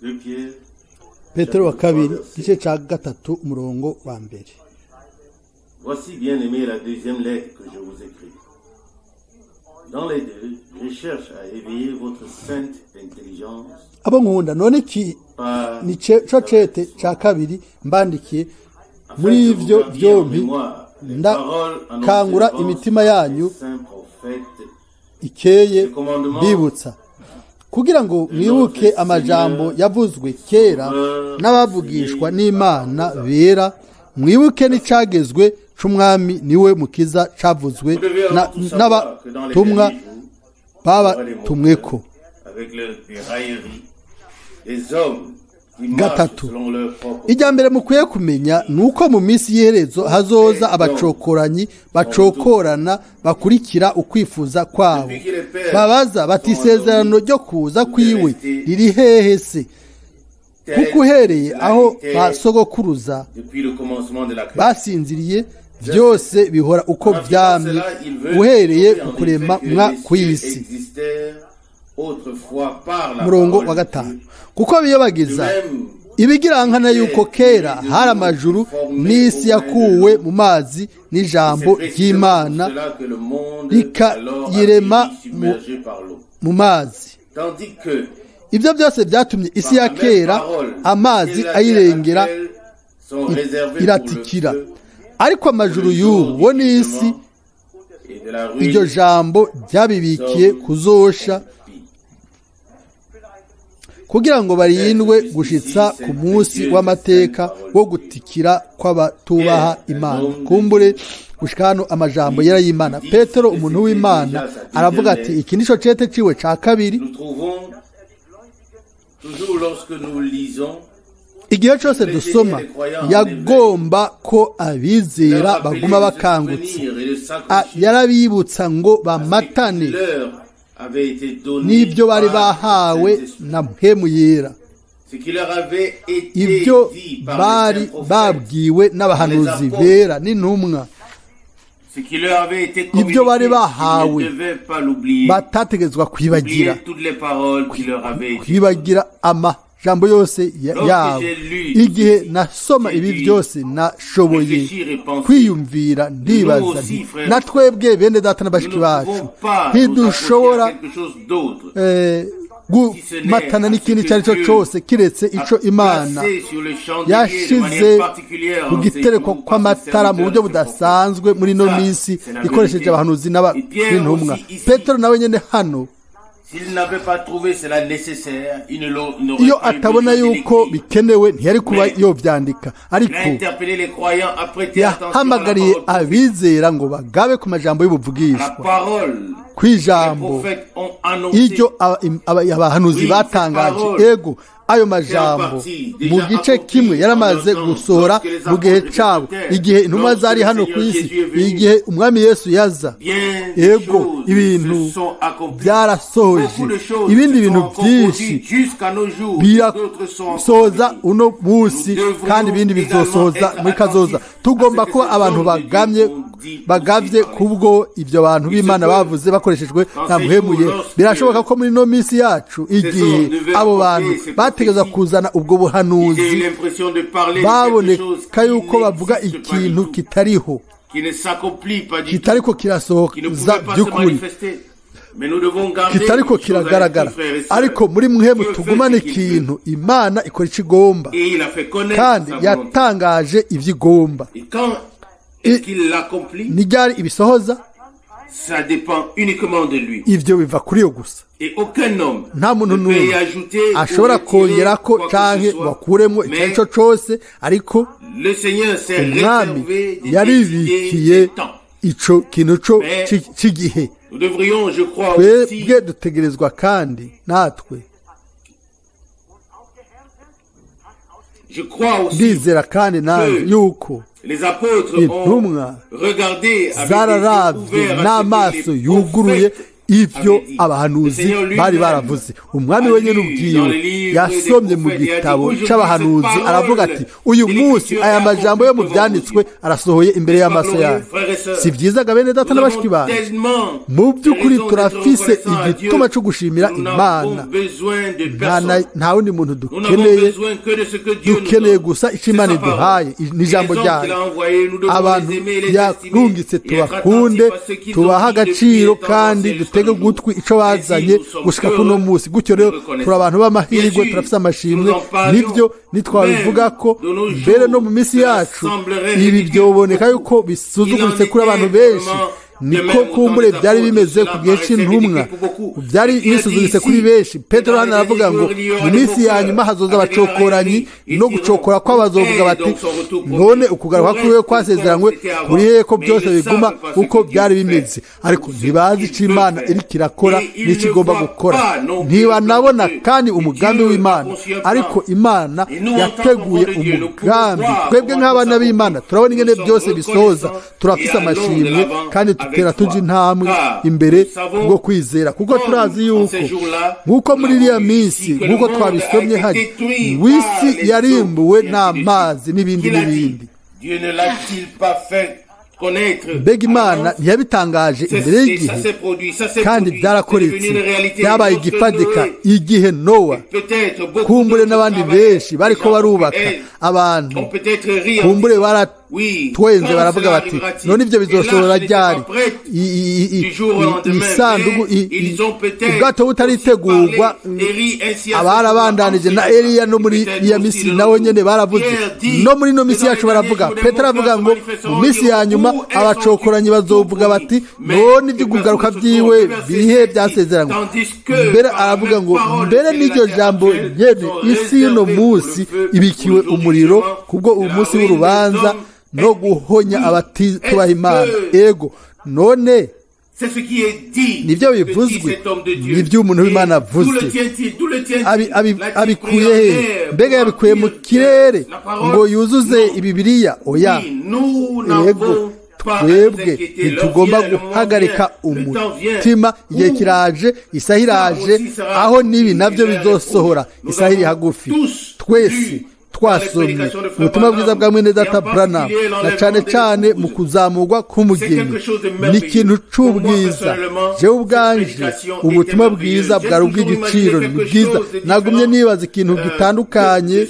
2 Pierre, Petero wa kabiri, igice cya gatatu, umurongo wa mbere. Voici, bien-aimé, la deuxième lettre que je vous écris. Dans les deux, je cherche à éveiller votre sainte intelligence Abo nkunda, none iki par ni co cete ca kabiri mbandikiye. Muri ivyo vyompi ndakangura imitima yanyu saints prophètes, ikeye, mbibutsa kugira ngo mwibuke amajambo yavuzwe kera n'abavugishwa n'Imana bera, mwibuke n'icagezwe c'Umwami niwe Mukiza cavuzwe Vous devez avant tout savoir que dans les n'abatumwa derniers jours, babatumweko. avec leurs des railleries, des hommes qui marchent Gatatu. selon leur propre Ijya mbere mukwiye kumenya ni uko mu minsi y'iherezo hazoza abacokoranyi bacokorana, bakurikira ukwifuza kwabo, babaza bati: "Isezerano ryo kuza kwiwe riri hehe se? Kuko uhereye aho ba sogokuruza depuis le commencement de la création." basinziriye, byose bihora uko byamye uhereye ku kurema mwa kw'isi." Murongo wa gatanu: kuko biyobagiza ibigirankana yuko kera hari amajuru n'isi yakuwe mu mazi n'ijambo ry'Imana, rikayirema mu mazi. Ibyo byose byatumye isi ya kera amazi ayirengera iratikira. Ariko amajuru y'ubu bo n'isi, iryo jambo ryabibikiye kuzosha, kugira ngo barindwe gushitsa ku munsi w'amateka wo gutikira kw'abatubaha Imana. Kumbure gushika hano amajambo yera y'Imana. Petero, umuntu w'Imana, aravuga ati iki nico cete ciwe ca kabiri. Nous trouvons toujours, lorsque nous lisons, Igihe cyose dusoma, yagomba ko abizera baguma bakangutse. Yarabibutsa ngo bamatane n'ibyo bari bahawe na Mpwemu Yera, ibyo bari babwiwe n'abahanuzi bera n'intumwa, ibyo bari bahawe batategetswa kwibagira amajambo yose yabo. Igihe nasoma ibi byose, nashoboye kwiyumvira, ndibaza nti: na twebwe, bene data na bashiki bacu, ntidushobora gumatana n'ikindi icyo ari cyo cyose kiretse ico Imana yashize ku gitereko kw'amatara mu buryo budasanzwe muri ino minsi, ikoresheje abahanuzi n'intumwa. Petero nawe nyine hano, iyo atabona yuko bikenewe, ntiyari kuba yobyandika, ariko yahamagariye abizera ngo bagabe ku majambo y'ubuvugishwa, ku ijambo iryo abahanuzi batangaje. Ego, ayo majambo mu gice kimwe yaramaze gusohora mu gihe cyabo, igihe intumwa zari hano ku isi, igihe Umwami Yesu yaza. Ego, ibintu byarasohoje, ibindi bintu byinshi birasohoza uno munsi, kandi ibindi bizosohoza muri kazoza. Tugomba kuba abantu bagamye, bagavye kubwo ibyo bantu b'Imana bavuze bakoreshejwe na Mpwemu. Birashoboka ko muri ino minsi yacu, igihe abo bantu bategereza kuzana ubwo buhanuzi, baboneka yuko bavuga ikintu kitariho, kitariko kirasohoza by'ukuri, kitariko kiragaragara. Ariko muri Mpwemu tugumane ikintu: Imana ikora icyo igomba, kandi yatangaje ibyo igomba. Ni ryari ibisohoza? Ibyo biva kuri yo gusa. Nta muntu n'umwe ashobora kongera ko canke ngo akuremo icyo ari cyo cyose, ariko Umwami yaribikiye ico kintu co c'igihe. Twebwe dutegerezwa kandi natwe, ndizera kandi nanjye yuko intumwa zararavye n'amaso yuguruye. Ivyo abahanuzi bari baravuze. Umwami wenyine ubwiwe yasomye mu gitabo c'abahanuzi, aravuga ati: "Uyu munsi aya majambo yo mu vyanditswe arasohoye imbere y'amaso yanyu." Si vyiza ga, bene data n'abashiki banje? Mu by'ukuri turafise igituma co gushimira Imana. Nta wundi muntu dukeneye, dukeneye gusa ico Imana iduhaye, ni ijambo ryayo. Abantu yarungitse tubakunde, tubaha agaciro kandi dutege ugutwi ico bazanye gushika kuno munsi. Gutyo rero turi abantu b'amahirwe, turafise amashimwe. Nivyo, nitwabivuga ko mbere no mu minsi yacu ibi byoboneka yuko bisuzuguritse kuri abantu benshi, niko kumbure byari bimeze ku gihe c'intumwa, byari bisuzuguritse kuri benshi. Petero hano aravuga ngo mu minsi ya nyuma hazoza abacokoranyi no gucokora kw'abazovuga bati: "None ukugaruka kwiwe kwasezeranywe kuri hehe, ko byose biguma uko byari bimeze?" Ariko ntibazi ico Imana iriko irakora n'icyo igomba gukora, ntibanabona kandi umugambi w'Imana. Ariko Imana yateguye umugambi. Twebwe nk'abana b'Imana turabona ingene byose bisoza, turafise amashimwe kandi tutera tuja intambwe imbere kubwo kwizera, kuko turazi yuko nk'uko muri iriya minsi, nk'uko twabisomye, hari w'isi yarimbuwe n'amazi n'ibindi n'ibindi. Mbega Imana ntiyabitangaje imbere y'igihe? Kandi byarakoretse, byabaye igifatika igihe Nowa kumbure n'abandi benshi bariko barubaka. Abantu kumbure baratwenze, baravuga bati: "None ibyo bizoshobora ryari? Isanduku, ubwato butaritegurwa." Abarabandanije na Eliya no muri iya misi nawe nyene baravuze, no muri ino misi yacu baravuga. Petero avuga ngo mu minsi ya nyuma abacokoranyi bazovuga bati: "None ibyo kugaruka byiwe birihe byasezeranywe?" Mbere aravuga ngo mbere n'iryo jambo nyene, isi y'uno munsi ibikiwe umuriro kubwo umunsi w'urubanza no guhonya abatubaha Imana. Ego, none nibyo bivuzwe, nibyo umuntu w'Imana avuze. Abikuye he? Mbega yabikuye mu kirere ngo yuzuze Ibibiriya? Oya. Ego, twebwe ntitugomba guhagarika umutima. Igihe kiraje, isaha iraje aho n'ibi nabyo bizosohora. Isaha iri hagufi. Twese twasomye ubutumwa bwiza bwa mwene data Branham, na cane cane mu kuzamurwa k'umugeni. Ni ikintu c'ubwiza. Jewe ubwanje ubutumwa bwiza bwari ubw'igiciro, ni bwiza. Nagumye nibaza ikintu gitandukanye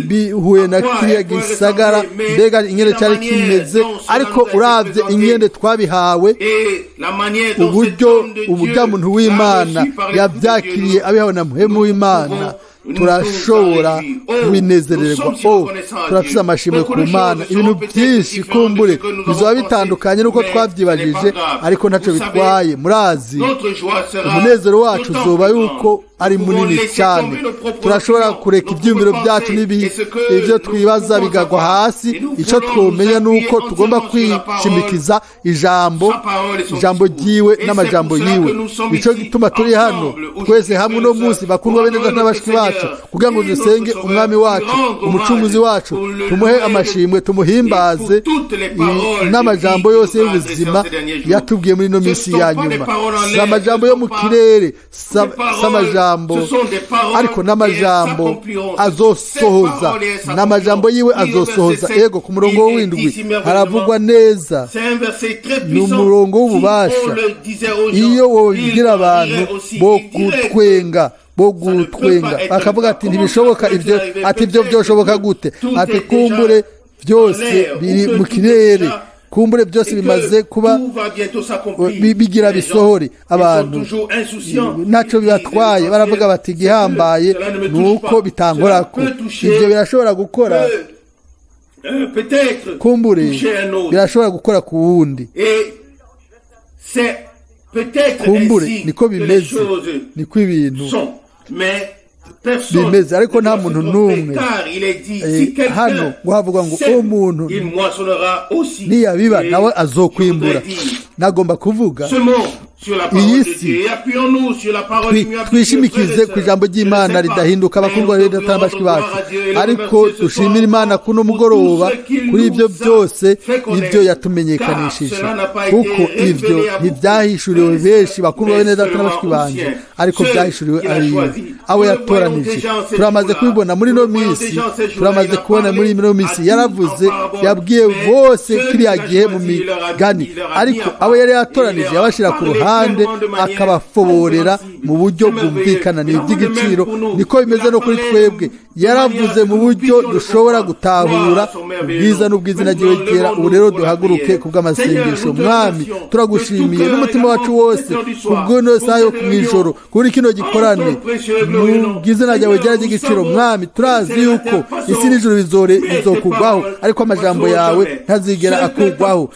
bihuye na kiriya gisagara, mbega ingene cyari kimeze. Ariko uravye ingene twabihawe, uburyo muntu w'Imana yavyakiriye abihawe na Muhemu w'Imana, turashobora kubinezererwa. O, turafise amashimwe ku Mana. Ibintu byinshi kumbure bizoba bitandukanye n'uko twavyibajije, ariko ntaco bitwaye. Murazi, umunezero wacu uzoba yuko ari munini cyane. Turashobora kureka ibyiyumviro byacu ibyo twibaza bigagwa hasi. Icyo twomenya ni uko tugomba kwishimikiza ijambo, ijambo ryiwe n'amajambo yiwe. Nicyo gituma turi hano twese hamwe uno munsi, bakundwa bene data n'abashiki bacu, kugira ngo dusenge Umwami wacu, Umucunguzi wacu, tumuhe amashimwe, tumuhimbaze n'amajambo yose y'ubuzima yatubwiye muri ino minsi ya nyuma. Si amajambo yo mu kirere, si amajambo, ariko n'amajambo azosohoza, n'amajambo yiwe azosohoza. Ego, ku murongo w'indwi haravugwa neza, ni umurongo w'ububasha. Iyo wobwira abantu, bo gutwenga bakavuga ati: "Ntibishoboka ibyo." Ati: "Ibyo byoshoboka gute?" Ati: "Kumbure byose biri mu kirere, kumbure byose bimaze kuba bigira bisohore." Abantu ntacyo bibatwaye, baravuga bati: "Igihambaye ni uko bitangorako." Ibyo birashobora gukora, kumbure birashobora gukora ku wundi. Kumbure niko bimeze, niko ibintu bimeze, ariko nta muntu n'umwe hano ngo havuga ngo umuntu niyabiba nawe azokwimbura. Nagomba kuvuga Iyi si twishimikize ku ijambo ry'Imana ridahinduka. Bakundwa rero bashiki bacu, ariko dushimire Imana kuno mugoroba kuri ibyo byose, ibyo yatumenyekanishije, kuko ibyo ntibyahishuriwe benshi, bakundwa bene data na bashiki banje, ariko byahishuriwe abiwe, abo yatoranije. Turamaze kubibona muri ino minsi, turamaze kubona muri ino minsi. Yaravuze, yabwiye bose kiriya gihe mu migani, ariko abo yari yatoranije yabashyira ku ruhande, akabafoborera mu buryo bwumvikana. Ni iby'igiciro. Niko bimeze no kuri twebwe. Yaravuze mu buryo dushobora gutahura ubwiza n'ubwizina ryiwe ryera. Ubu rero duhaguruke ku bw'amasengesho. Mwami, turagushimiye n'umutima wacu wose ku bw'ino saha yo mu ijoro, kuri kino gikorane, mu bw'izina ryawe ryera ry'igiciro. Mwami, turazi yuko isi n'ijuru bizokugwaho, ariko amajambo yawe ntazigera akugwaho.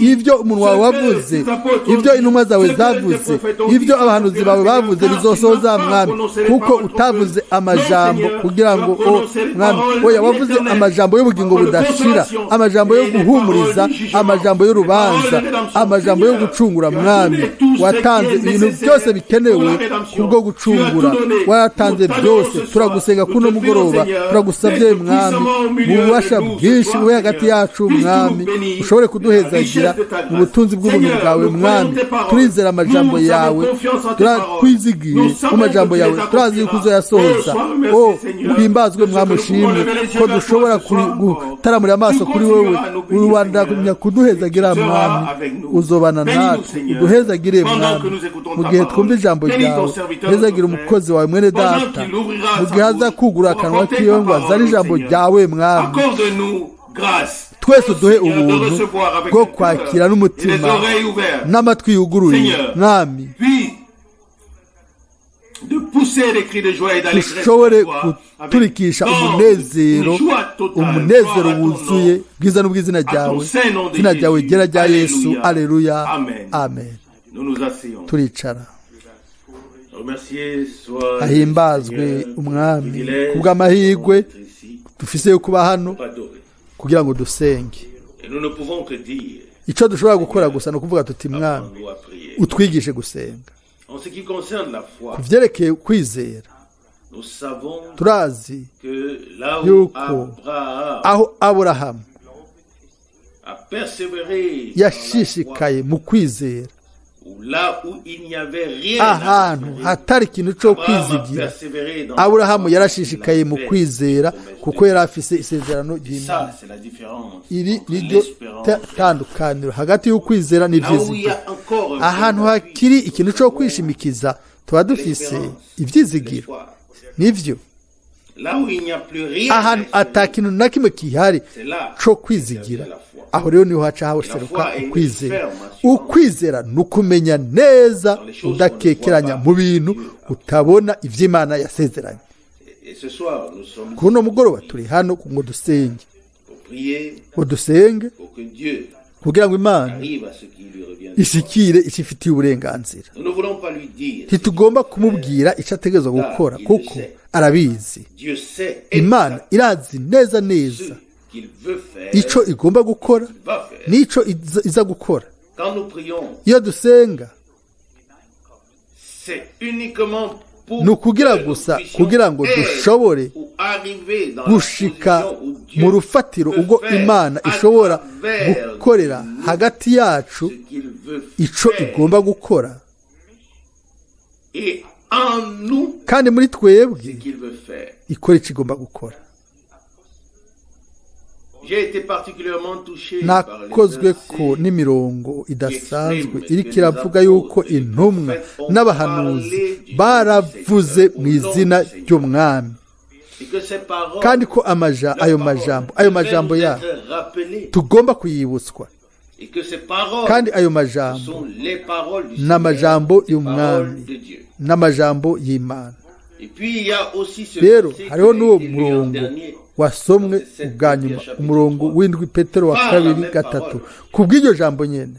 Ibyo umunwa wawe wavuze, ibyo intumwa zawe zavuze, ibyo abahanuzi bawe bavuze bizosohoza, Mwami, kuko utavuze amajambo kugira ngo, o Mwami, oya, wavuze amajambo y'ubugingo budashira, amajambo yo guhumuriza, amajambo y'urubanza, amajambo yo gucungura. Mwami, watanze ibintu byose bikenewe kubwo gucungura, waratanze byose. Turagusenga kuno mugoroba, turagusabye, Mwami, mu bubasha bwinshi ube hagati yacu, Mwami, ushobore kuduhezagira mu butunzi bw'ubuntu bwawe. Mwami, turizera amajambo yawe, turakwizigiye mu majambo yawe, turazi yuko uzoyasohoza. O uhimbazwe, Mwami, ushimwe ko dushobora gutaramurira amaso kuri wowe. Urubandanya kuduhezagira, Mwami, uzobana natwe. Uduhezagire, Mwami, mu gihe twumva ijambo ryawe. Hezagira umukozi wawe, mwene data, mu gihe aza kugura akanwa kiwe ngo azane ijambo ryawe. Mwami, twese uduhe ubuntu bwo kwakira n'umutima n'amatwi yuguruye, Mwami, dushobore guturikisha umunezero, umunezero wuzuye bwiza n'ubw'izina ryawe, izina ryawe ryera rya Yesu. Aleluya, amen. Turicara. Ahimbazwe Umwami kubw'amahirwe dufise yo kuba hano kugira ngo dusenge. Icyo dushobora gukora gusa ni ukuvuga tuti: "Mwami, utwigishe gusenga." Ku byerekeye kwizera, turazi yuko aho Aburahamu yashishikaye mu kwizera, ahantu hatari ikintu cyo kwizigira, Aburahamu yarashishikaye mu kwizera kuko yari afise isezerano ry'Imana. Iri ni ryo tandukaniro hagati y'ukwizera n'ibyizigiro. Ahantu hakiri ikintu cyo kwishimikiza, tuba dufise ibyizigiro, nibyo. Ahantu ata kintu na kimwe kihari cyo kwizigira, aho rero niho haca haseruka ukwizera. Ukwizera ni ukumenya neza udakekeranya mu bintu utabona iby'Imana yasezeranye. Kuri uno mugoroba turi hano ngo dusenge, ngo dusenge kugira ngo Imana ishikire icyo ifitiye uburenganzira. Ntitugomba kumubwira icyo ategerezwa gukora, kuko arabizi. Imana irazi neza neza icyo igomba gukora n'icyo iza gukora. Iyo dusenga, ni ukugira gusa kugira ngo dushobore gushika mu rufatiro ubwo Imana ishobora gukorera hagati yacu icyo igomba gukora, kandi muri twebwe ikora icyo igomba gukora. Nakozwe ko n'imirongo idasanzwe iriko iravuga yuko intumwa n'abahanuzi baravuze mu izina ry'Umwami, kandi ko ayo majambo yabo tugomba kuyibutswa, kandi ayo majambo ni amajambo y'Umwami, n'amajambo y'Imana. Rero hariho n'uwo murongo wasomwe ubwa nyuma, umurongo w'indwi, Petero wa kabiri 3, ku bw'iryo jambo nyine.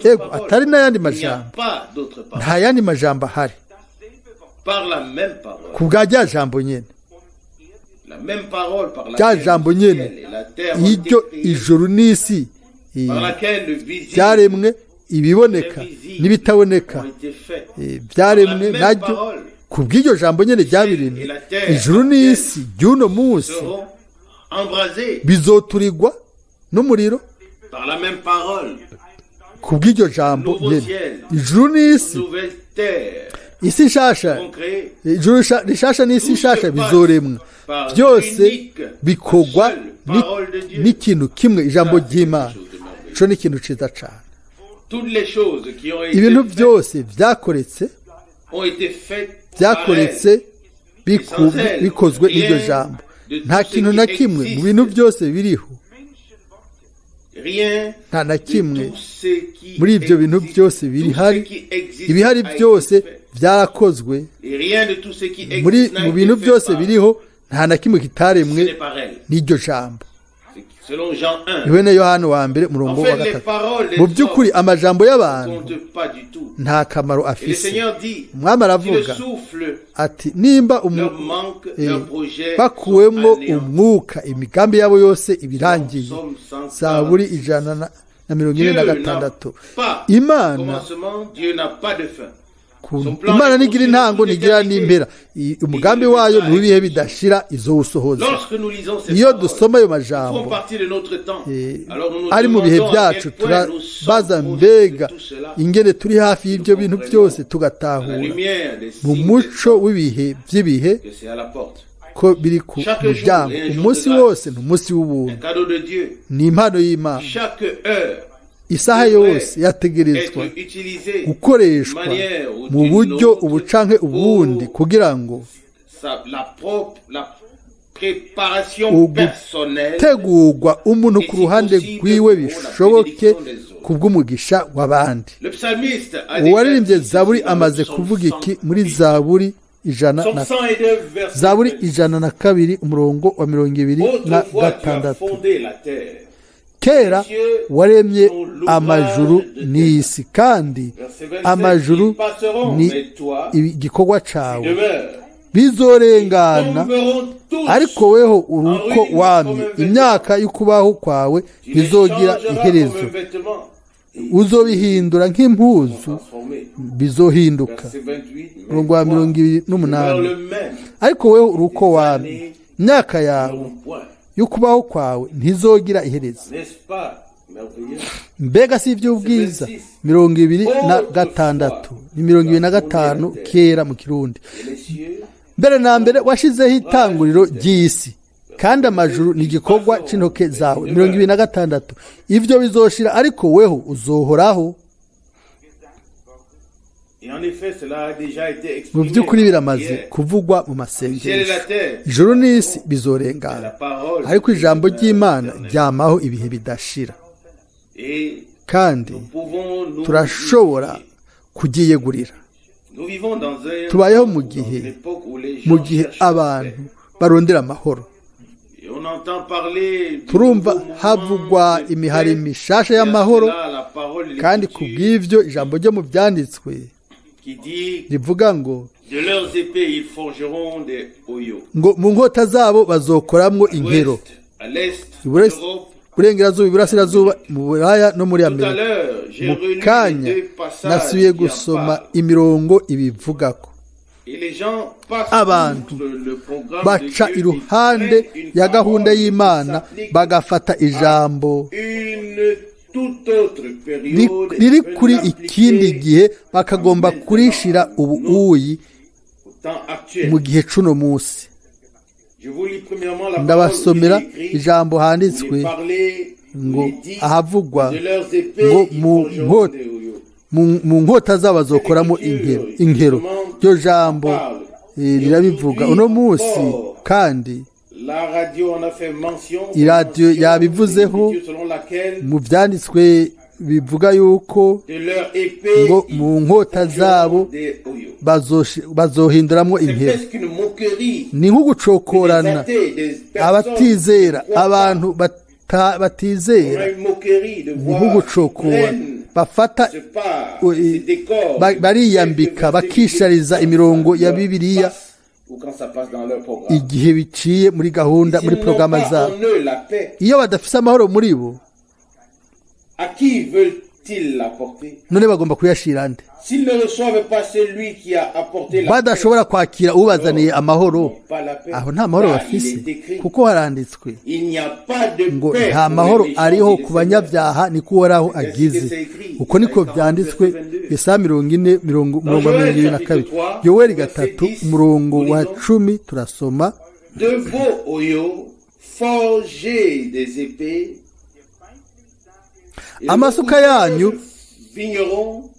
Ego, atari n'ayandi majambo, nta yandi majambo ahari, ku bwa rya jambo nyine, rya jambo nyine iryo ijuru n'isi byaremwe. Ibiboneka n'ibitaboneka ont été faits. Byaremwe naryo. Ku bw'iryo jambo nyine ryabiremye. Ijuru n'isi ry'uno munsi Seront embrasés bizoturigwa n'umuriro par la même parole. Ku bw'iryo jambo nyine. Ijuru n'isi, Nouvelle terre isi nshasha, seront créées. Ijuru rishasha n'isi nshasha bizoremwa. Byose bikorwa n'ikintu kimwe, ijambo ry'Imana. Ico ni ikintu ciza cane. Toutes les choses qui ont été Ibintu faites byose byakoretse ont été faites par byakoretse elle. bikozwe n'iryo jambo. Nta kintu na kimwe mu bintu byose biriho, Rien nta na de kimwe tout ce qui muri ibyo bintu existe, byose tout bihari, ce qui existe ibihari a été byose fait. byarakozwe. Et rien de tout ce qui existe Muri n'a mu été bintu fait byose par- biriho, nta na kimwe ce kitaremwe n'est par elle. n'iryo jambo. C'est selon Jean 1. Bene Yohani wa mbere, En umurongo wa fait, les 3. paroles des Mu by'ukuri hommes amajambo ne y'abantu comptent pas du tout. nta kamaro Et le afise. Seigneur dit, Umwami si le aravuga souffle ati nimba leur manque, leur projet bakuwemwo sont anéantis. umwuka, imigambi yabo yose ibirangiye. Psaume 146. Zaburi ijana na mirongo ine Dieu na n'a gatandatu. pas Imana commencement, Dieu n'a pas de fin. Son plan Imana est ntigira conçu intango, de toute ntigira éternité. n'impera. Umugambi wayo ni uw'ibihe bidashira, izowusohoza. Lorsque nous lisons ces Iyo paroles, dusoma ayo qui font majambo partie de notre temps, alors nous nous ari mu bihe demandons à byacu, quel point nous sommes turabaza proches mbega de tout cela. ingene turi hafi y'ibyo bintu byose, À la tugatahura lumière des mu signes des muco temps w'ibihe by'ibihe que c'est à la porte. ko biri ku Chaque jour muryango. est un jour Umunsi de grâce. wose ni umunsi Un w'ubuntu, cadeau de Dieu. ni impano y'Imana. Chaque heure Isaha yose yategerezwa être utilisée gukoreshwa d'une manière ou mu d'une buryo autre ubu canke ubundi pour kugira ngo la propre la préparation personnelle ugutegurwa umuntu et ku si ruhande possible rwiwe pour la bishoboke bénédiction des autres. ku bw'umugisha w'abandi. Le psalmiste a déjà Uwaririmbye dit Zaburi ceci dans le amaze psaume kuvuga iki 100. muri Zaburi ijana Psaume na 102, verset Zaburi 26. 102, umurongo wa 26. Autrefois, tu as fondé la terre. Kera waremye amajuru n'isi, kandi Verset 27, amajuru ils passeront, ni mais toi, igikorwa cawe. demeure. Bizorengana, Tomberont tous. ariko weho uri uko wamye, imyaka y'ukubaho kwawe Tu les ntizogira changeras iherezo. comme un vêtement. Uzobihindura nk'impuzu, Transformé. bizohinduka. Verset 28, mais Umurongo wa toi, 28. demeure le même. Ariko weho uri uko wamye, imyaka yawe N'auront point. y'ukubaho kwawe ntizogira iherezo. N'est-ce pas merveilleux? Mbega si iby'ubwiza? 26 ni 25 kera mu Kirundi. Et les cieux, Mbere na mbere washizeho itanguriro ry'isi, kandi amajuru ni igikorwa c'intoke zawe. 26. Ibyo bizoshira, ariko weho uzohoraho. Et en effet, cela a déjà été Mu exprimé by'ukuri dans la biramaze prière. kuvugwa mu Le ciel et masengesho. la terre, Ijuru n'isi la bizorengana, parole ariko ijambo demeure ry'Imana éternelle. ryamaho ibihe bidashira. Et Kandi nous pouvons nous turashobora kuryiyegurira. Nous vivons dans un Tubayeho mu dans gihe une époque où les mu gens gihe cherchent la abantu paix. barondera amahoro. Et on entend parler du Turumva nouveau mouvement havugwa de imihari paix. mishasha Et à y'amahoro, cela, la parole de kandi ku l'Écriture bw'ivyo ijambo ryo mu byanditswe qui dit rivuga ngo de leurs épées ils forgeront des hoyaux. ngo mu nkota zabo bazokoramwo inkero. Ouest, à l'est, l'Europe. Burengerazuba, iburasirazuba, mu Buraya no muri Tout à Amerika. l'heure, j'ai Mu relu les kanya deux passages nasubiye qui en gusoma parlent. imirongo ibivugako. Et les gens passent Abantu outre le programme de baca Dieu, ils iruhande prennent une ya gahunda parole qui y'Imana, s'applique bagafata ijambo une toute autre période et riri veulent kuri l'appliquer ikindi gihe, bakagomba maintenant, kurishira ubu uyi au temps actuel. mu gihe cuno munsi. Je vous lis premièrement la parole où Ndabasomera il est écrit, ijambo où il handitswe est parlé, où ngo il est dit, ahavugwa de leurs épées, ngo ils mu forgeront nkota des hoyaux. mu nkota zabo bazokoramo inkero. Inkero, iryo jambo rirabivuga uno munsi kandi. La radio en a fait mention. Iradiyo mention yabivuzeho. de l'écriture selon laquelle Mu byanditswe bivuga yuko de leur épée, ngo ils mu nkota forgeront zabo des hoyaux. bazohinduramwo C'est inkero. presque une moquerie Ni nko des gucokorana athées, des personnes abatizera, qui ne croient pas. abantu On batizera. a une moquerie de Ni voir nko gucokora prennent, bafata se parent, se décorent, bariyambika, quelques versets bakishariza bibliques imirongo quand ya ça leur Bibiliya passe ou quand ça passe dans leur programme. igihe biciye muri gahunda, S'ils muri n'ont porogaramu pas zabo. en eux la paix, Iyo badafise amahoro muri bo, à qui veulent vont-ils l'apporter None bagomba kuyashira nde? s'ils ne reçoivent pas celui qui a apporté la paix? Badashobora kwakira ubazaniye amahoro, Pas la paix. aho nta mahoro Car bafise, il est écrit, kuko haranditswe il n'y a pas de ngo paix nta pour les mahoro méchants, ariho dit le ku Seigneur. banyabyaha, niko Uhoraho agize. Uko niko byanditswe, Yesaya 40 mirongo umurongo wa 22. Yoweri 3, umurongo wa 10, turasoma: De vos hoyaux, forgez des épées. Et Amasuka vos yanyu vignerons,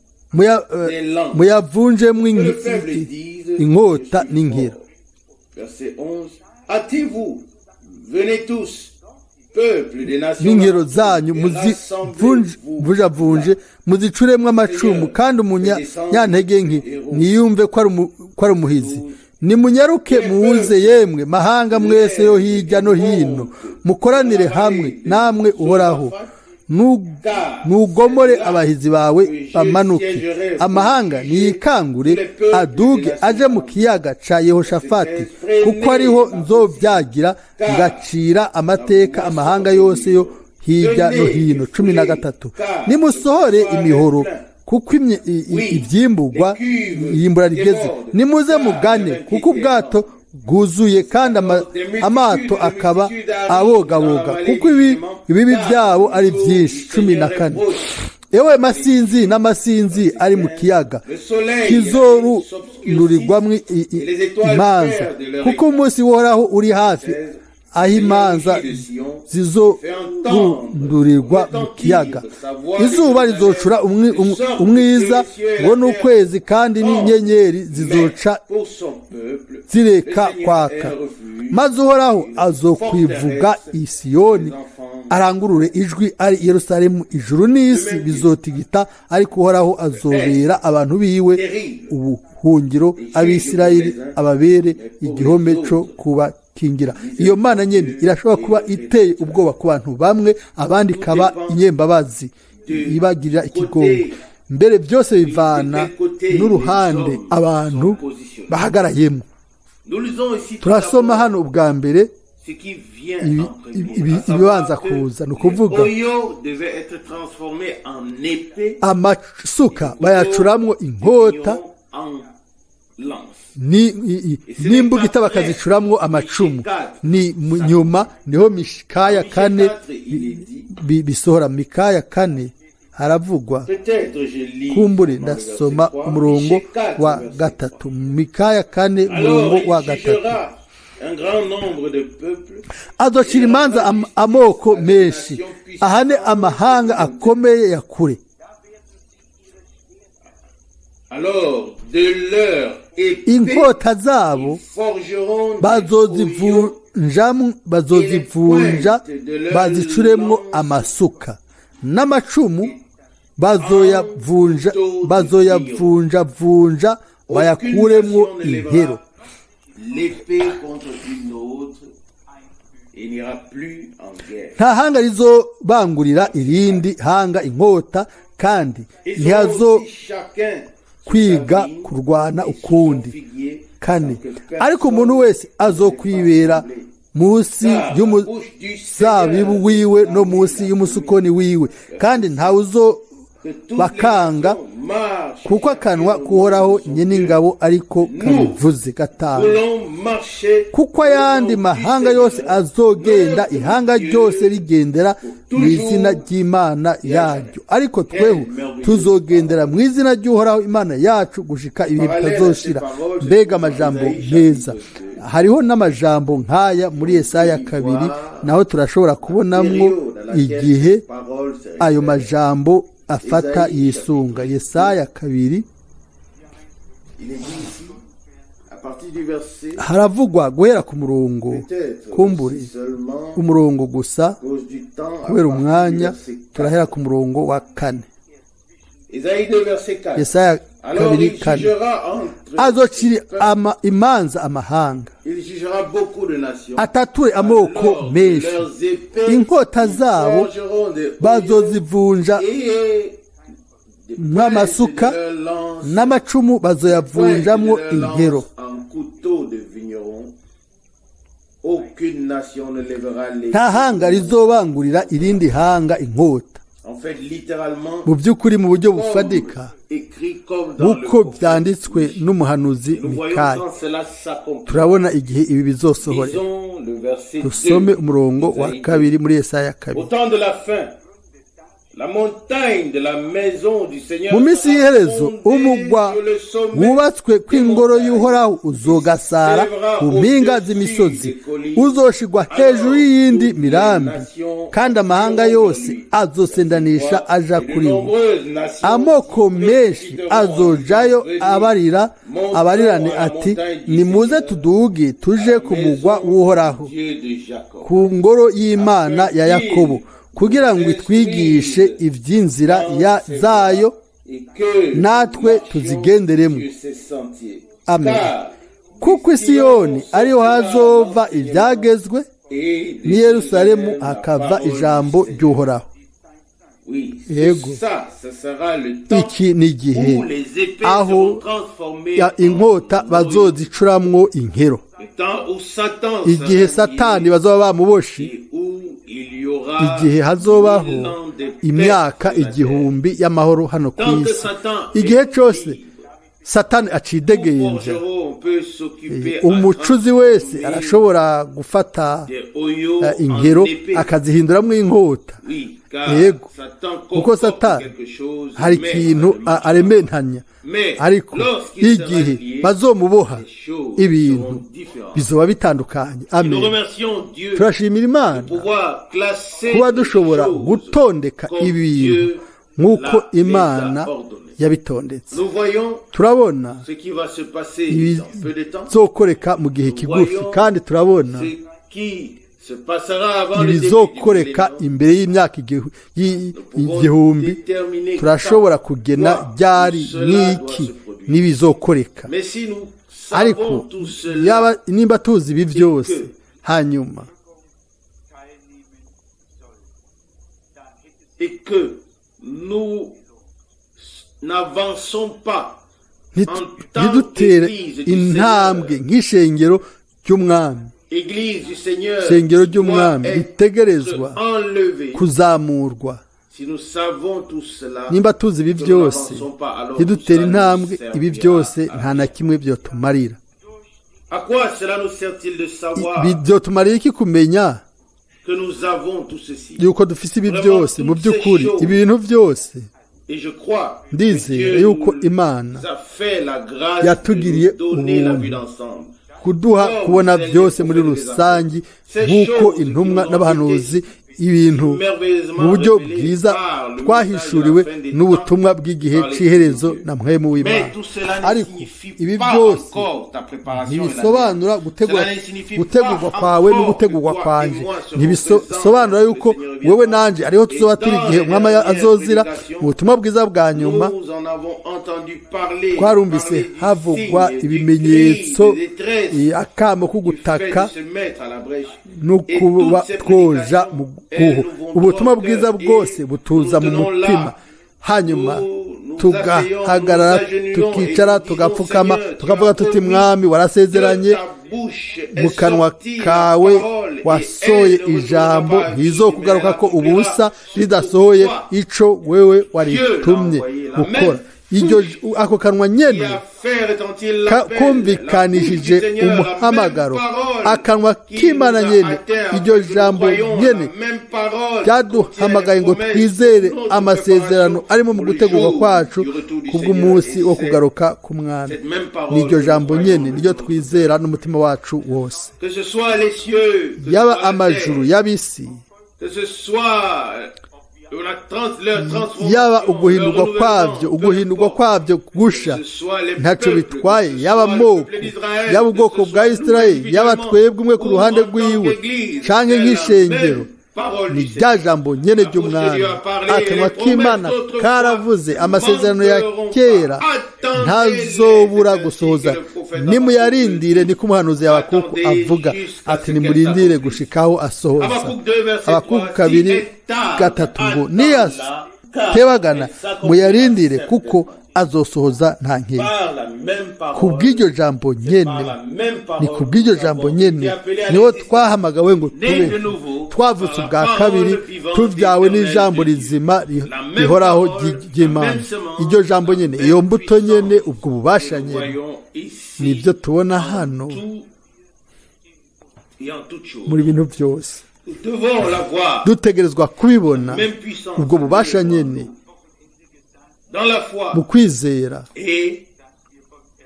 muyavunjemwo que le faible dise, inkota je suis n'inkero. fort. Verset 11. Hâtez-vous, venez tous, peuple des nations, N'inkero zanyu et rassemblez-vous. muzivunjavunje, muzicuremwo amacumu, kandi umunyantege nke niyumve ko ari umuhizi. Nimunyaruke muze, yemwe mahanga mwese yo hirya no hino, mukoranire hamwe namwe. Uhoraho, nugomore abahizi bawe bamanuke. Amahanga niyikangure aduge aje mu kiyaga ca Yehoshafati, kuko ariho nzobyagira ngacira amateka amahanga yose yo hirya no hino. 13. Nimusohore imihoro, kuko ivyimburwa iyimbura rigeze. Nimuze mugane, kuko ubwato bwuzuye kandi amato akaba abogaboga, kuko ibibi byabo ari byinshi. 14. Ewe masinzi n'amasinzi ari mu kiyaga Le soleil kizorundurirwamwo et les étoiles imanza, perdent leur kuko umunsi w'Uhoraho uri hafi, aho imanza zizorundurirwa mu kiyaga. Izuba rizocura umwiza ngo n'ukwezi kandi n'inyenyeri zizoca pour son peuple, zireka le Seigneur kwaka. est un refuge, Maze Uhoraho azokwivuga i Siyoni, arangurure ijwi ari i Yerusalemu. Ijuru n'isi bizotigita, ariko Uhoraho azobera abantu biwe ubuhungiro, Abisirayeli ababere igihome cyo kubakingira. Iyo Mana nyene irashobora kuba iteye ubwoba ku bantu bamwe, abandi ikaba inyembabazi ibagirira ikigongo. Mbere byose bivana n'uruhande abantu bahagarayemo. Nous lisons ici tout Turasoma d'abord hano ubwa mbere ce qui vient en premier, à ibibanza savoir que kuza, ni les ukuvuga hoyaux devaient être transformés en épées, amasuka bayacuramwo inkota en lance. n'imbugita bakazicuramwo amacumu. Ni nyuma niho Mikaya 4 bisohora. Mikaya 4 haravugwa. Peut-être je lis Kumbure dans le ndasoma verset 3, umurongo Michée 4, wa verset 3, Mikaya 4, 3. Alors umurongo wa il 3. jugera un grand nombre de peuples. Azocira imanza amoko menshi, ahane amahanga akomeye ya kure. Alors de leur épée, Inkota zabo ils forgeront des hoyaux bazozivunja bazicuremwo amasuka, n'amacumu bazoyavunja bazoyavunjavunja Aucune bayakuremwo nation ne inkero. lèvera l'épée contre une autre et n'ira plus en guerre. Nta hanga rizobangurira irindi hanga inkota, kandi Ils auront ntihazo aussi chacun sous kwiga sa vigne kurwana et sous son ukundi. figuier, 4. sans que Ariko umuntu personne wese azokwibera ne fasse munsi y'umuzabibu wiwe no munsi y'umusukoni wiwe, kandi ntawe uzo que toutes les bakanga, nations marchent kuko akanwa chacune au k'Uhoraho nom de son Dieu. nyen'ingabo ariko kabivuze. 5. Voulons marcher Kuko au ayandi nom du mahanga yose Seigneur, azogenda, notre ihanga Dieu, ryose rigendera mu izina ry'Imana yaryo, ariko tweho tuzogendera mu izina ry'Uhoraho Imana yacu gushika ibihe bitazoshira. Mbega amajambo meza! Hariho n'amajambo nk'aya muri Yesaya 2, naho turashobora kubonamwo période à laquelle igihe cette parole se ayo révèle. majambo afata yisunga. Yesaya 2, Il est dit ici, à partir du verset, haravugwa guhera ku murongo, peut-être kumbure aussi seulement, umurongo gusa, à cause du temps, à kubera partir du umwanya, verset 4. turahera ku murongo wa 4. Ésaïe 2, verset 4. Yesaya Alors 2 il 4. jugera entre Azocira imanza amahanga, il jugera beaucoup de nations. atature amoko Alors, menshi. leurs épées, Inkota ils zabo forgeront des hoyaux bazozivunja et des pointes nk'amasuka, de leurs lances, n'amacumu pointes bazoyavunjamwo de leurs inkero. lances en couteau de vigneron. Aucune nation ne lèvera l'épée Nta hanga rizobangurira irindi hanga inkota, En fait, littéralement, Mu by'ukuri, mu buryo comme bufadika, écrit comme dans le nk'uko prophète. byanditswe n'umuhanuzi Nous voyons Mikaya. quand cela s'accomplit. Turabona igihe ibi bizosohorera. Lisons le verset Dusome 2 umurongo wa d'Ésaïe. 2 muri Yesaya 2. Au temps de la fin, la montagne de la maison du Seigneur Mu minsi sera y'iherezo, fondée umugwa sur le sommet wubatswe des kw'ingoro montagnes. y'Uhoraho uzogasara ku mpinga z'imisozi, uzoshigwa hejuru y'iyindi mirambi, kandi amahanga yose azosendanisha aja Et de kuri wo. nombreuses nations Amoko s'y menshi précipiteront azojayo, en disant, abarira Montons abarirane à la ati: montagne du "Nimuze Seigneur, tuduge tuje ku mugwa maison w'Uhoraho, du Dieu de Jacob." ku ngoro y'Imana ya Yakobo, kugira ngo itwigishe iby'inzira Dans ses zayo, voies, et que natwe nous marchions tuzigenderemo." sur ses sentiers. Amen. Car Kuko i Siyoni ariho hazova ibyagezwe, et de n'i Yerusalemu Jérusalem la hakava parole du ijambo Seigneur. ry'Uhoraho. Oui, c'est Yego. ça, ce sera le temps Iki ni igihe où les épées aho seront transformées ya en inkota noyaux. bazozicuramwo inkero, Le temps où Satan igihe sera Satani lié bazoba bamuboshe, et où il y aura igihe hazobaho 1000 ans de paix imyaka sur la terre. 1000 y'amahoro hano ku Tant que isi. Satan est Igihe cyose libre, Satani tout acidegenja, forgeron peut s'occuper à umucuzi wese transformer arashobora gufata des hoyaux inkero en épée. akazihinduramwo inkota. Oui, car Yego. Satan Kuko concocte Satani quelque chose, hari mais ikintu ça ne marche pas. arementanya, Mais ariko lorsqu'il sera igihe lié, bazomuboha, les choses ibintu seront différentes. bizoba bitandukanye. Et nous Amen. remercions Dieu Turashimira Imana de pouvoir classer kuba les dushobora choses gutondeka comme ibintu Dieu nk'uko les a Imana ordonnées. yabitondetse. Nous voyons Turabona ce qui va se passer dans peu de temps, ibizokoreka mu gihe kigufi, kandi turabona ce qui se passera avant le début du ibizokoreka millénaire. imbere y'imyaka Nous pouvons 1000. déterminer Turashobora quand, kugena quoi, ryari cela doit n'iki se produire. n'ibizokoreka. Mais si nous Ariko savons tout cela, yaba nimba tuzi ibi byose, hanyuma teilnehmen soll, dann hätte et que nous n'avançons pas ntidutere intambwe nk'ishengero ry'Umwami, Église du Seigneur, ishengero doit ry'Umwami être ritegerezwa enlevée. kuzamurwa. Si nous savons tout cela, Nimba tuzi ibi que nous byose, n'avançons pas, alors tout ntidutere cela nous intambwe, ibi servira byose à nta na kimwe byotumarira. À quoi cela nous sert-il de savoir Byotumarira iki kumenya que nous avons tout ceci? yuko dufise ibi byose? Mu by'ukuri, ibintu byose, Et je crois que ndizera Dieu yuko nous Imana a fait la grâce de yatugiriye nous donner la ubuntu vue d'ensemble. kuduha kubona byose muri rusange, nk'uko intumwa n'abahanuzi, ibintu mu buryo bwiza twahishuriwe n'ubutumwa bw'igihe cy'iherezo na Mpwemu w'Imana. Mais tout cela ne Ariko signifie ibi pas byose encore ta préparation et la ntibisobanura mienne. gutegura Cela ne signifie gutegurwa pas kwawe no encore gutegurwa que toi et kwanje. moi serons Ntibisobanura présents yuko lorsque le Seigneur wewe viendra. nanje ariho tuzoba Et turi dans igihe les Umwami dernières azozira. prédications, Mu butumwa bwiza bwa nyuma, nous en avons entendu parler, twarumvise parler du havugwa signe, du ibimenyetso, cri de détresse, akamo ko du fait gutaka de se mettre à la brèche. no Et kuba toutes ces twoja mu prédications, elles guhu. nous vont Ubutumwa droit au bwiza cœur bwose et butuza nous mu tenons mutima, là. hanyuma Nous nous tugahagarara, asseyons, nous agenouillons tukicara, et nous disons, tugapfukama, Seigneur, tu tukavuga as tuti: promis "Mwami, warasezeranye, de ta bouche est mu kanwa sortie la kawe parole, et wasohoye elle ne retournera ijambo, pas vide, mais ntizokugaruka elle ko ubusa accomplira ce ridasohoye pourquoi ico wewe waritumye Dieu l'a envoyé, la gukora." même Iryo ako kanwa qui nyene a fait retentir l'appel, la bouche du kumvikanishije Seigneur, la même umuhamagaro, parole akanwa qui k'Imana nous a nyene, atteints iryo afin que nous jambo croyions, nyene la même parole ryaduhamagaye ngo contient les promesses twizere de notre amasezerano préparation arimo mu pour le gutegurwa jour kwacu du retour du kubw'umunsi Seigneur. wo Et c'est kugaruka k'Umwami. cette même parole N'iryo que nous jambo croyons nyene de niryo notre twizera n'umutima wacu wose. Que ce soit les cieux, que ce Yaba soit la amajuru, terre, yaba isi, que ce soit la leur transformation, yaba leur uguhindurwa renouvellement, kwabyo, peu uguhindurwa importe. kwabyo gusha, Que ce soit les ntaco peuples, bitwaye, que ce yaba soit le amoko, peuple d'Israël, yaba que ubwoko ce bwa soit nous Isirayeli, yaba individuellement, twebwe umwe ku ou ruhande en tant rwiwe, qu'Église, canke c'est la nk'ishengero, même parole ni du rya Seigneur. jambo nyene La bouche de ry'Umwami. Dieu a parlé, et Akanwa les promesses k'Imana d'autrefois karavuze, amasezerano ya manqueront kera pas. Attendez-les, ntazobura c'est ainsi gusohoza. que le prophète Nimuyarindire, Habakkuk niko umuhanuzi Habakuku Attendez avuga jusqu'à ati: ce qu'elle "Nimurindire s'accomplisse." gushikaho asohoza." Habakkuk 2, verset Habakuku 3, 2 si elle tarde, 3 ngo: attends-la, car "Niyatebagana, elle s'accomplira muyarindire, kuko certainement. Azosohoza nta nkeka. Par la même parole, Ku bw'iryo jambo nyene, par la même ni parole, ku bw'iryo nous jambo avons nyene été appelés à niho l'existence. twahamagawe ngo Né tube de nouveau, twavutse par la ubwa parole kabiri, vivante tubyawe éternelle n'ijambo de Dieu. rizima La même rihoraho parole, ry'Imana. la même semence, Iryo jambo la nyene, même iyo mbuto puissance. nyene, ubwo bubasha Que nous nyene, voyons ici nibyo tubona en hano tout et en toutes choses. muri bintu byose. Nous devons l'avoir, Dutegerezwa kubibona, même puissance, ubwo bubasha nyene dans la foi, mu kwizera. Et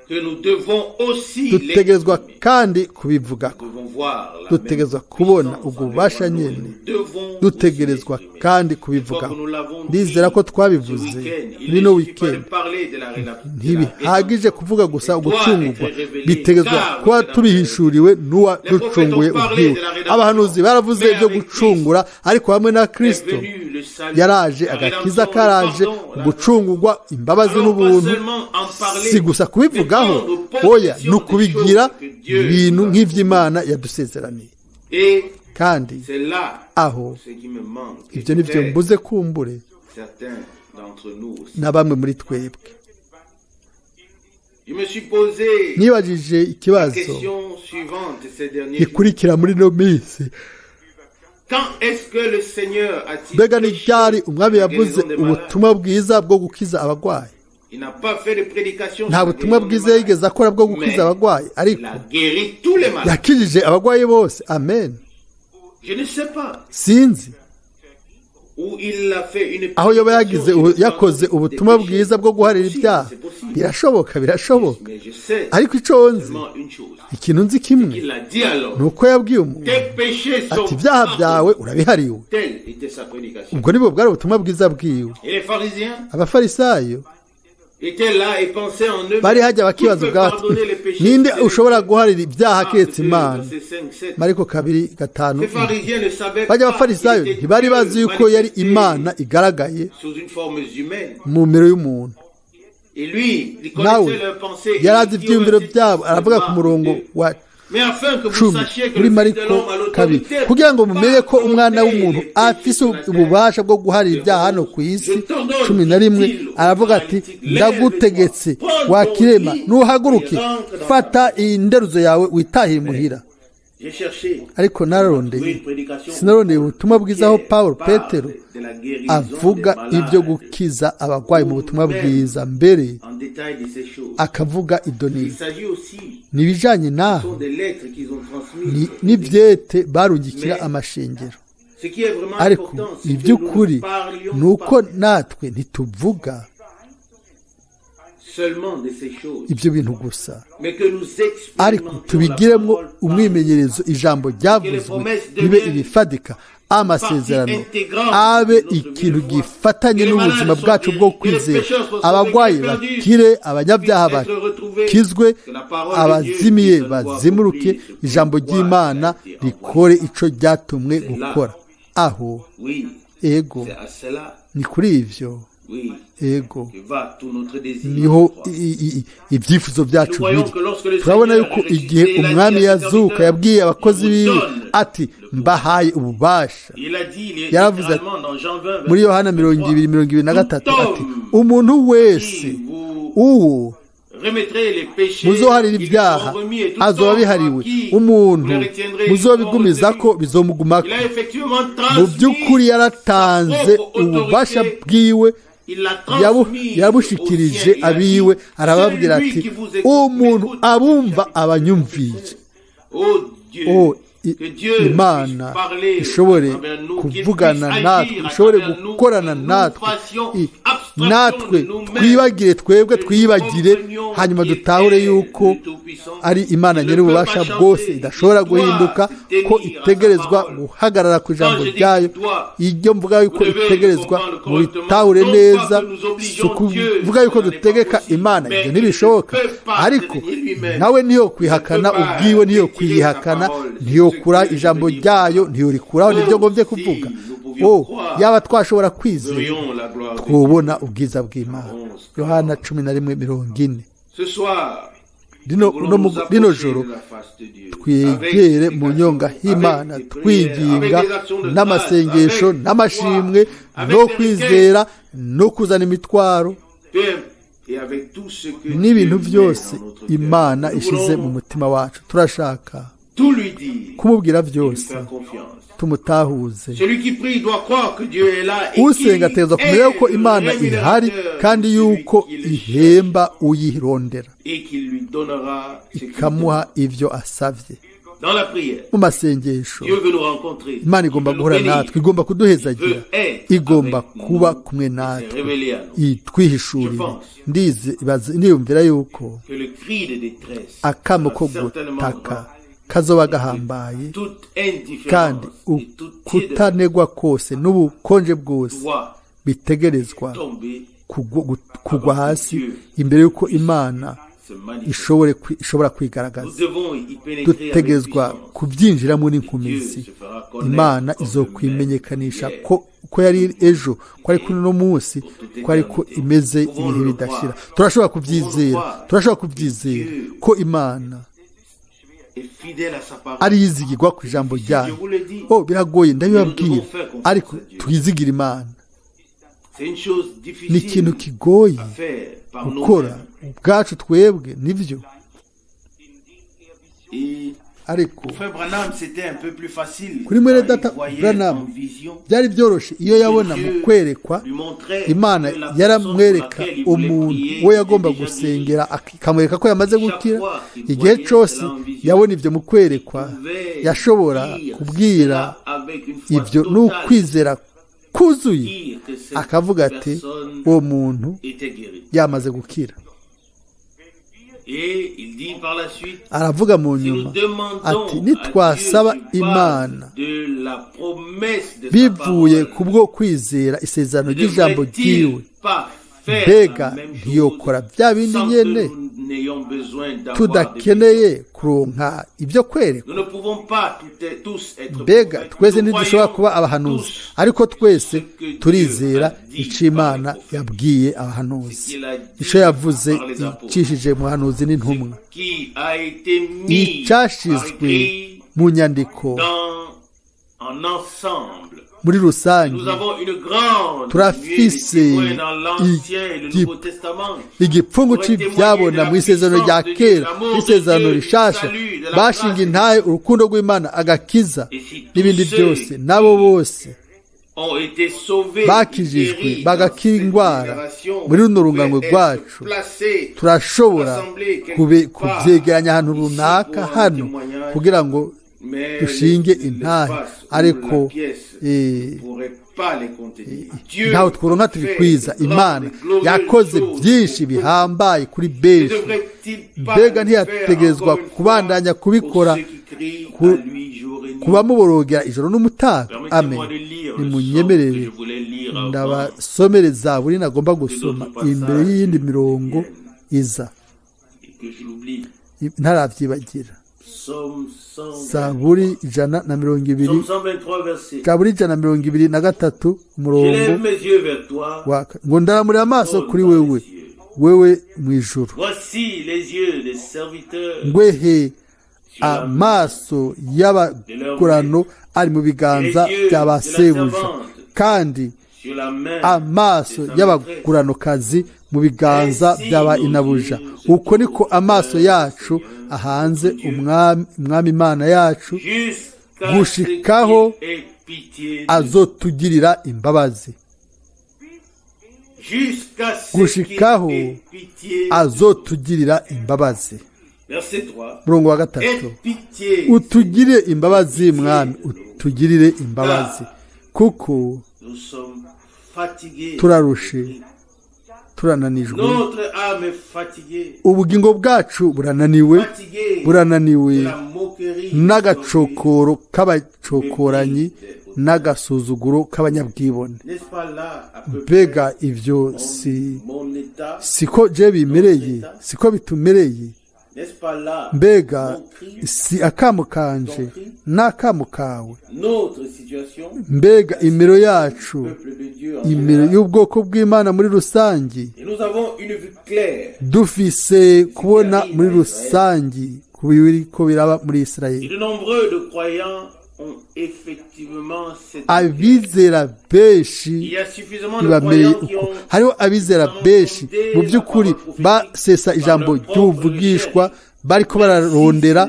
que nous devons aussi Dutegerezwa l'exprimer. kandi kubivugako. Nous devons voir la Dutegerezwa même kubona puissance ubwo en bubasha nous. nyene. Nous devons aussi Dutegerezwa l'exprimer. kandi Je crois kubivugaho. que nous l'avons Ndizera dit ko ce twabivuze week-end. Il muri ne ino suffit pas de weekend. parler de la rédemption. Ntibihagije kuvuga gusa ugucungurwa, bitegerezwa kuba tubihishuriwe n'uwaducunguye ubwiwe. Abahanuzi baravuze ibyo gucungura, ariko hamwe na Kristo yaraje agakiza, karaje, ugucungurwa, imbabazi n'ubuntu. Si gusa kubivugaho, oya, ni ukubigira ibintu nk'iby'Imana yadusezeraniye. Et Kandi c'est là aho ce qui me manque. ibyo nibyo Peut-être mbuze kumbure certains d'entre nous aussi. na bamwe muri twebwe. Je me suis posé Nibajije la ikibazo question suivante ces derniers jours. gikurikira muri ino minsi: Quand est-ce que le Seigneur a-t-il mbega ni prêché ryari Umwami la yavuze guérison des malades? ubutumwa bwiza bwo gukiza abarwayi? Il n'a pas fait de prédication Nta sur la butumwa guérison des bwiza malades. yigeze akora bwo gukiza abarwayi, ariko Il a guéri tous les malades. yakijije abarwayi bose. Amen. Je ne sais pas Sinzi où il a fait une aho yoba yagize prédication sur le yakoze pardon ubutumwa des péchés. bwiza bwo guharira C'est possible, ibyaha. c'est possible. Birashoboka, birashoboka. Mais je sais Ariko ico nzi, seulement une chose. ikintu nzi kimwe, Il a dit alors, ni uko yabwiye umuntu tes péchés sont ati: "Ibyaha byawe urabihariwe." Telle était sa prédication. Ubwo nibwo bwari ubutumwa bwiza bwiwe. Et les pharisiens Abafarisayo étaient là et pensaient en eux. bari hajya bakibaza Qui peut ubwabo bati: pardonner les péchés? "Ninde C'est ushobora guharira ibyaha Marc keretse 2, Imana?" verset 5, 7. Mariko 2:5. Ces pharisiens ne savaient Bajya pas abafarisayo qu'il était ntibari Dieu bazi yuko yari manifesté Imana igaragaye sous une forme humaine. mu mero y'umuntu. Et lui, il Nawe connaissait leurs pensées. yari azi Il dit au ibyiyumviro verset byabo, aravuga ku 6, murongo wa Mais afin que vous 10 sachiez que muri le Fils de Mariko l'homme a 2, l'autorité kugira ngo mumenye ko Umwana pardonner w'umuntu les péchés afise sur la terre. ububasha bwo guharira ibyaha hano ku isi, 11, aravuga ati: "Ndagutegetse, wakirema, nuhaguruke, fata iyi nderuzo yawe, witahire imuhira." J'ai cherché Ariko trouver nararondeye, une prédication sinarondeye ubutumwa bwiza aho qui Paul parle Petero de la guérison avuga des ibyo malades gukiza abarwayi mu butumwa bwiza, mbere en détail de ces choses. akavuga Il idoniya s'agit aussi ni ibijanye ce naho sont des lettres qu'ils ont transmises. N'ibyete barungikira amashengero. Ce qui est vraiment Ariko important, c'est que nous iby'ukuri ne parlions ni uko pas natwe ntituvuga seulement de ces choses, ibyo bintu gusa, mais que nous ariko expérimentions la tubigiremo parole par umwimenyerezo, ijambo ryavuzwe ribe ibifatika, amasezerano abe ikintu gifatanye n'ubuzima bwacu bwo kwizera, abarwayi bakire, abanyabyaha bakizwe, abazimiye bazimuruke, ijambo ry'Imana rikore ico ryatumwe gukora aho. Oui, Ego, c'est à cela, ni kuri ivyo. oui, Ego, que va tout notre désir. niho je crois. ibyifuzo byacu biri. Turabona yuko igihe Umwami yazuka yabwiye abakozi biwe ati: "Mbahaye ububasha." Il a dit il est Yaravuze ati, littéralement dans Jean 20, muri Yohana 20:23 ati: "Umuntu wese qui vous uwo remettrez les péchés, muzoharira ils lui ibyaha seront remis, et tout azoba homme à bihariwe, qui vous umuntu les retiendrez, ils seront muzobigumizako retenus. bizomugumako." Il a effectivement Mu transmis by'ukuri yaratanze sa propre ububasha autorité. bwiwe, Il l'a transmis yabushikirije aux siens. Il a abiwe, dit, arababwira celui ati: qui vous écoute, "Umuntu m'écoute. abumva abanyumviye." Oh Dieu, O que Dieu Imana puisse parler ishobore à travers nous, qu'il kuvugana puisse natwe, agir à ishobore travers nous, gukorana que nous natwe, fassions abstraction natwe de nous-mêmes, twibagire twebwe, que nous twiyibagire, comprenions hanyuma qu'il dutahure est yuko le Tout-Puissant. ari Imana Il ne nyiri peut ububasha pas changer, bwose, idashobora il doit guhinduka, se ko tenir à sa itegerezwa parole. guhagarara ku ijambo Quand je dis ryayo. doit, Ibyo mvuga yuko vous devez itegerezwa, comprendre correctement. mubitahure Non pas neza, que nous si obligeons ukuvuga Dieu, yuko ce n'est pas dutegeka possible, Imana, mais ibyo il ntibishoboka, ne peut pas ariko se dénier lui-même. nawe niyo kwihakana Il ne peut pas ubwiwe, niyo retirer sa kwiyihakana, parole. ntiyokura Ce que je ijambo veux dire. ryayo, ntiyorikuraho. Nibyo ngombye kuvuga. Si nous pouvions O croire, yaba twashobora kwizera, verrions la gloire de Dieu. twubona ubwiza bw'Imana. Yohana 11:40. Ce soir, Rino nous voulons no nous rino approcher joro de la face de Dieu, twegere avec mu supplication, nyonga h'Imana, avec des prières, twinginga avec des actions de grâce, n'amasengesho avec n'amashimwe foi, avec no des kwizera no kuzana imitwaro. Peu Et avec tout ce que n'ibintu Dieu met byose dans notre cœur. Imana Nous ishize mu voulons mutima wacu. Turashaka tout lui dire kumubwira et lui byose, faire confiance. tumutahuze. Celui qui prie doit croire que Dieu est là et Usenga qu'il ategerezwa kumenya est yuko le Imana ihari rémunérateur kandi de celui yuko qui le cherche ihemba uyirondera, et qu'il lui donnera ce qu'il ikamuha demande. ibyo asavye. Dans la prière, Mu masengesho, Dieu veut nous rencontrer. Imana Il igomba veut nous guhura bénir. natwe, igomba kuduhezagira, Il veut être igomba avec kuba nous kumwe et se natwe, révéler à nous. itwihishurire. Ndiyumvira yuko Que le cri de détresse akamo ko sera certainement gutaka grand. kazoba gahambaye, Toute kandi indifférence et toute tiédeur ukutanegwa kose n'ubukonje bwose doit bitegerezwa tomber, kugwa hasi imbere y'uko Imana se manifester. ishobora Nous kwigaragaza. devons y pénétrer avec Dutegerezwa puissance. kubyinjiramo Dieu n'inkomezi. se fera connaître Imana comme le izokwimenyekanisha même ko uko yari ejo, ko ari kuri uno munsi, ko ariko imeze ibihe bidashira. Turashobora kubyizera, turashobora kubyizera ko Imana est fidèle à sa parole. ari yizigirwa ku ijambo Je ryayo. vous le dis, Oh, biragoye, ndabibabwira, ariko twizigire Imana. c'est une chose Ni ikintu difficile kigoye à faire par gukora nous-mêmes. ubwacu twebwe, nibyo. Et Ariko frère Branham, c'était un peu plus facile. kuri mwene Quand il data voyait Branham, en vision, byari byoroshye iyo yabona mu kwerekwa lui montrait Imana que la personne pour yaramwereka laquelle il voulait umuntu prier we était yagomba déjà gusengera, guérie. akamwereka ko yamaze gukira. Igihe cyose yabona ibyo mu kwerekwa, Pouvait yashobora dire kubwira cela avec une foi ibyo totale, n'ukwizera kuzuye, dire que cette akavuga ati personne uwo muntu était guérie. yamaze gukira. Et il dit par la suite, Aravuga mu si nyuma nous demandons ati à nitwasaba Dieu sur Imana base de la promesse de sa bivuye parole, kubwo kwizera isezerano ne ry'ijambo devrait-il ryiwe, pas faire mbega la même chose ntiyokora bya bindi sans que nyene nous n'ayons besoin d'avoir des visions? tudakeneye kuronka ibyo kwerekwa? Nous ne pouvons pas tous être Mbega prophètes. twese Nous ntidushobora croyons kuba abahanuzi, tous ariko twese ce que Dieu turizera a dit icyo Imana par les prophètes, yabwiye ce abahanuzi, qu'il a dit icyo yavuze par les apôtres, icishije mu bahanuzi n'intumwa, ce qui a été mis par icyashizwe écrit mu nyandiko en ensemble. muri rusange. Nous avons une grande nuée de Turafise témoins dans l'Ancien et le Nouveau Testament igipfungu cy'ibyabona mu isezerano rya kera n'isezerano rishasha, bashinga intahe urukundo rw'Imana, agakiza n'ibindi byose. Nabo bose ont été sauvés, bakijijwe, guéris dans bagakira cette indwara génération, muri runo rungano pouvaient être rwacu, placés, turashobora rassemblés quelque part kubyegeranya ahantu ici runaka pour un hano témoignage, kugira ngo mais dushinge intahe, l'espace ou ariko la pièce ne pourrait pas les contenir. Dieu ntaho tworonka fait tubikwiza. de grandes Imana et glorieuses yakoze choses byinshi pour nous. bihambaye kuri Ne benshi. devrait-il pas Mbega le faire ntiyategerezwa encore une fois kubandanya pour kubikora ceux qui crient à lui jour et nuit? kubamuborogera ijoro n'umutaga? Amen. Permettez-moi de lire le psaume que Nimunyemerere je voulais lire avant ndabasomere zaburi nagomba gusoma imbere y'iyindi mirongo iza, et que je l'oublie. ntaravyibagira. Psaume 123. Zaburi 120, Psaume 123, verset. Zaburi 123, umurongo J'élève mes yeux vers toi, wa ngo ndaramurira amaso trône kuri dans les wewe, cieux. wewe mu ijuru. Voici les yeux des serviteurs Ngwehe sur la amaso y'abagurano ari mu biganza bya ba sebuja, kandi sur la main amaso de sa maîtresse. y'abaguranokazi mu biganza by'aba inabuja. Uko niko amaso yacu ahanze umwami Imana yacu, Jusqu'à ce gushikaho qu'il ait pitié de nous. azotugirira imbabazi. Jusqu'à ce Gushikaho qu'il ait pitié de nous. Azotugirira imbabazi. Verset 3. Murongo wa gatatu. Aie pitié. Utugirire imbabazi, mwami, utugirire imbabazi, kuko Nous sommes fatigués. turarushe, turananijwe. Notre âme est fatiguée. Ubugingo bwacu burananiwe, Fatiguée burananiwe de la moquerie. n'agacokoro k'abacokoranyi n'agasuzuguro k'abanyabwibone. N'est-ce pas là à peu près Mbega ibyo si mon état? siko je bimereye, siko bitumereye? N'est-ce pas là Mbega mon cri, si akamo kanje n'akamo kawe? notre situation, Mbega imiro yacu, peuple de Dieu en imiro général? y'ubwoko bw'Imana muri rusange? Et nous avons une vue claire Dufise kubona muri rusange ku biriko biraba muri et Isirayeli. de nombreux de croyants ont effectivement cette Abizera benshi Il y a suffisamment de bibamereye croyants qui uko. ont Hariho abizera benshi mu by'ukuri basesa ijambo ry'ubuvugishwa bariko bararondera,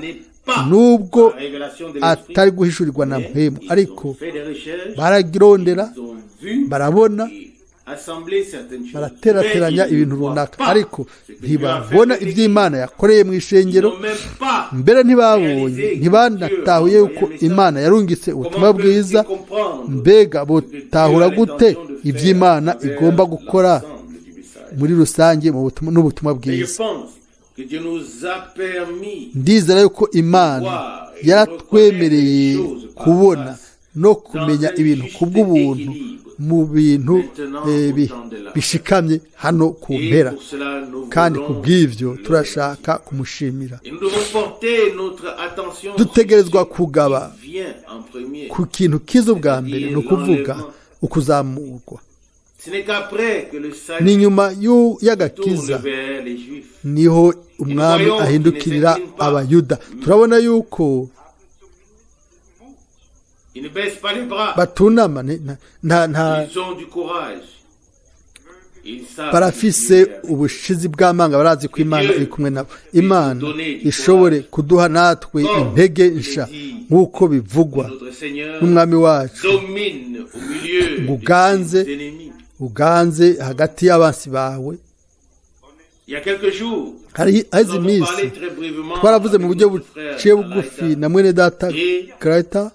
nubwo la révélation de l'esprit, atari guhishurirwa na mais mpemu, ils ariko ont fait des recherches, baragirondera, ils ont vu barabona, et assemblé certaines choses. baraterateranya Mais ils ne ibintu voient runaka, pas ariko ce que Dieu a fait ntibabona avec iby'Imana yakoreye mu Ils ishengero. n'ont même pas Mbere ntibabonye, ntibanatahuye yuko Imana yarungitse ubutumwa Comment bwiza. peuvent-ils comprendre Mbega ce que Dieu botahura a gute l'intention de faire iby'Imana à travers igomba gukora l'ensemble du message? muri rusange mu butumwa n'ubutumwa Et je bwiza? pense que Dieu nous a permis Ndizera yuko Imana yaratwemereye kubona no kumenya ibintu ku bw'ubuntu mu bintu bishikamye hano ku et mpera. pour cela nous Kandi ku voulons bw'ibyo le turashaka kumushimira. Et nous devons porter notre attention Dutegerezwa sur ce kugaba qui vient en premier. ku kintu kiza ubwa mbere, ni ukuvuga ukuzamurwa. Ce n'est qu'après que le Ni salut nyuma tourne y'agakiza vers les Juifs. niho umwami ahindukirira Abayuda. Turabona yuko Ils ne baissent pas les bras. batunama nta Ils ont du courage. Ils savent que barafise Dieu est avec ubushizi bw'amanga, barazi ko Imana iri kumwe nabo. Imana ishobore kuduha natwe intege nsha, nk'uko bivugwa Notre Seigneur n'Umwami wacu, domine au milieu ngo uganze de ses ennemis. uganze hagati y'abansi bawe. Il y a quelques jours, Hari nous haheze avons iminsi parlé très brièvement twaravuze mu avec buryo notre frère buciye bugufi Alaïda. na mwene data Greta.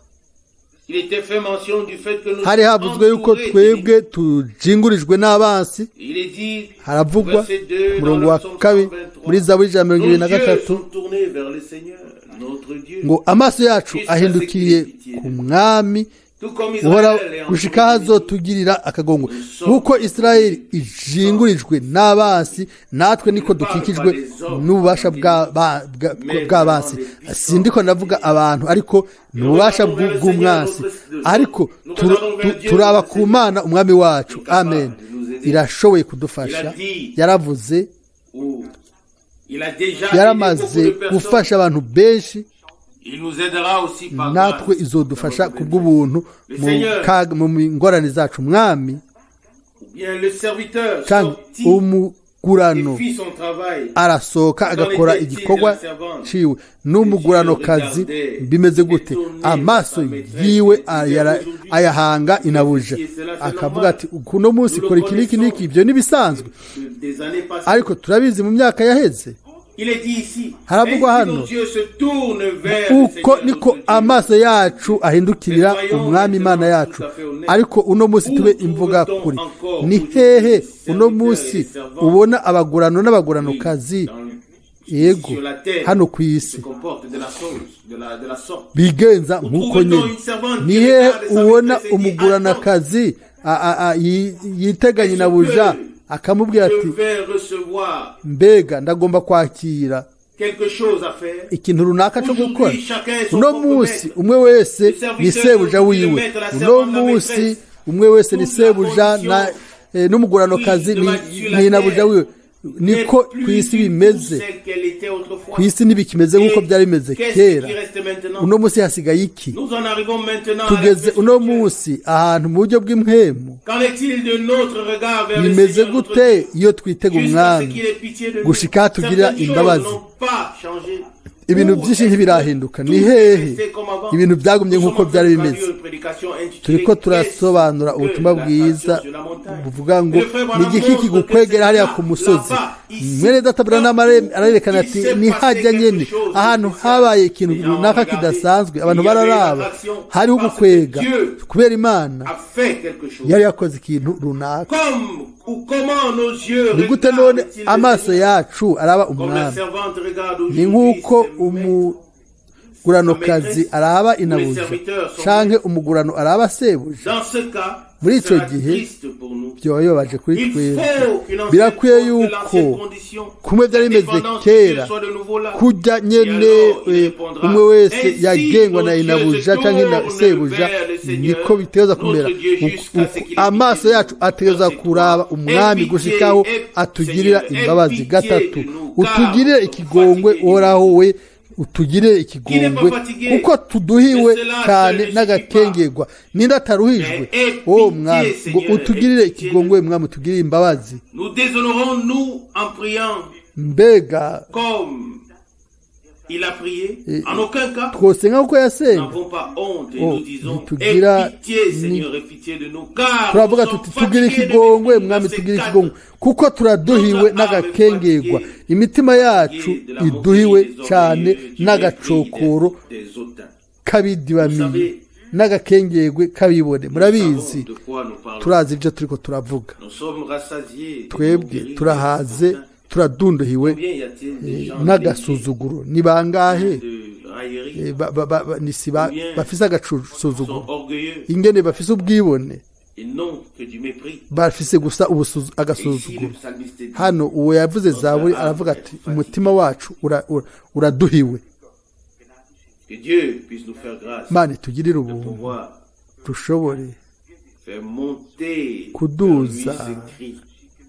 Il était fait mention du fait que nous Hari sommes havuzwe yuko entourés twebwe d'ennemis. tujingurijwe n'abansi. Il est dit, Haravugwa verset 2, ku dans murongo le wa psaume 2 123, muri Zaburi ijana na mirongo nos ibiri na yeux gatatu sont tournés vers le Seigneur, notre Dieu. ngo amaso yacu ahindukiriye ku Mwami Tout comme uhora Israël est gushika entouré d'ennemis, hazotugirira akagongo. Nk'uko Isirayeli ijingurijwe n'abansi, natwe niko dukikijwe n'ububasha bw'abansi. Sindiko ndavuga abantu, ariko ni ububasha bw'umwansi, ariko turaba ku Mana Umwami wacu. Amen. Irashoboye kudufasha. Yaravuze, où il a déjà aidé yaramaze beaucoup de personnes. gufasha abantu benshi. Il nous aidera aussi par Natwe grâce izodufasha dans notre kubw'ubuntu mu ngorane zacu. Mwami Ou bien le serviteur cyangwa sortit umugurano et fit son travail. arasohoka agakora igikorwa ciwe, n'umuguranokazi bimeze gute? Amaso yiwe ayahanga inabuja, akavuga ati: "Kuno munsi kora iki n'iki n'iki." Ibyo ntibisanzwe. Des années passées. Ariko turabizi mu myaka yaheze. Il est dit ici, Haravugwa ainsi hano, nos yeux se tournent vers le uko Seigneur, niko notre Dieu. amaso yacu ahindukirira Umwami Imana yacu. Ariko uno munsi tube imvuga kuri, ni hehe uno munsi ubona abagurano n'abaguranakazi? Yego, Sur la terre, hano ku se isi comporte de la sauce, de la sorte. bigenza nk'uko nyine. Ni hehe ubona umuguranakazi yiteganye na buja, akamubwira Je ati: vais recevoir "Mbega ndagomba kwakira quelque chose à faire." ikintu runaka cyo gukora"? Uno munsi umwe wese ni sebuja wiwe. Uno munsi umwe wese ni sebuja na n'umuguranokazi ni nabuja wiwe. Niko ku isi bimeze. Celle qu'elle était autrefois. Ku isi ntibikimeze nk'uko byari bimeze Qu'est-ce kera. qui reste maintenant? Uno munsi hasigaye iki? Nous en arrivons maintenant à Tugeze l'aspect uno spirituel. munsi ahantu mu buryo bw'impwemu. Qu'en est-il de notre regard vers le Bimeze Seigneur, notre gute Dieu, iyo twitega jusqu'à ce Umwami qu'il ait pitié de nous? gushika tugirira Certaines choses imbabazi? n'ont pas changé. Ibintu Où byinshi est-ce que ntibirahinduka. tout Ni est hehe resté comme avant? ibintu byagumye Nous nk'uko sommes en train byari de bimeze? traduire une prédication intitulée Turiko Qu'est-ce turasobanura que ubutumwa la bwiza traction sur la montagne? buvuga ngo Et le frère ni Branham igiki montre que kigukwegera c'est hariya là, ku musozi. là-bas, ici, Mwene data Branham arerekana il ati s'est ni passé hajya quelque nyene chose de ahantu spécial. habaye ikintu Les gens ont runaka regardé. kidasanzwe. Abantu Il y avait une bararaba, attraction hariho parce que ugukwega Dieu kubera Imana a fait quelque chose. yari yakoze ikintu runaka. Comme ou comment nos yeux Ni gute none regardent-ils le amaso Seigneur? yacu araba Comme la Umwami? servante regarde Ni aujourd'hui nk'uko ses maîtres. umuguranokazi araba inabuja, canke umugurano araba sebuja. Dans ce cas, Muri ce ico sera gihe triste pour nous. byoba bibabaje kuri Il twebwe. faut qu'une ancienne, Birakwiye que yuko l'ancienne condition, kumwe byari la bimeze dépendance de Dieu kera, soit de nouveau là. kujya Et nyene alors, il répondra, umwe wese Ainsi, yagengwa nos na yeux inabuja se canke na tournent sebuja, vers le Seigneur, niko biteza kumera. notre Dieu, jusqu'à ce qu'il ait Amaso pitié de yacu nous. ategereza Verset kuraba 3. Umwami Aie gushikaho pitié, atugirira Seigneur, aie imbabazi. pitié Gatatu, de nous, car utugirire nous sommes ikigongwe fatigués. Uhoraho we, Utugirire ikigongwe, kuko tuduhiwe cyane n'agakengerwa. Ninde ataruhijwe? O Mwami, ngo utugirire ikigongwe, Mwami, utugirire imbabazi. Nous déshonorons-nous en priant Mbega comme il a prié? Et- En aucun cas. twosenga kuko Nous yasenga? n'avons pas honte et Oh, nous disons, ntitugira aie pitié, ni- Seigneur, aie pitié de nous, car Turavuga nous sommes tuti: tugire fatigués de ikigongwe, mépris. Mwami, Verset tugire 4. ikigongwe, kuko turaduhiwe n'agakengerwa, imitima yacu De la iduhiwe moquerie des cyane orgueilleux, du mépris n'agacokoro des hautains. k'abidibamiye n'agakengerwe k'abibone. Nous Murabizi, savons de quoi nous parlons. turazi ibyo turiko turavuga. Nous sommes rassasiés des Twebwe moqueries des turahaze, hautains. turadunduhiwe Combien y a-t-il de gens n'agasuzuguro. Ni bangahe de railleries, nisi bafise agasuzuguro, sont orgueilleux ingene bafise ubwibone, et non que du mépris. Bafise gusa Et ici, agasuzuguro. le psalmiste dit, Hano uwo yavuze Zaburi aravuga ati: umutima wacu uraduhiwe. Que Dieu puisse nous faire grâce Mana itugirire de ubuntu pouvoir dushobore faire monter kuduza vers lui ce cri.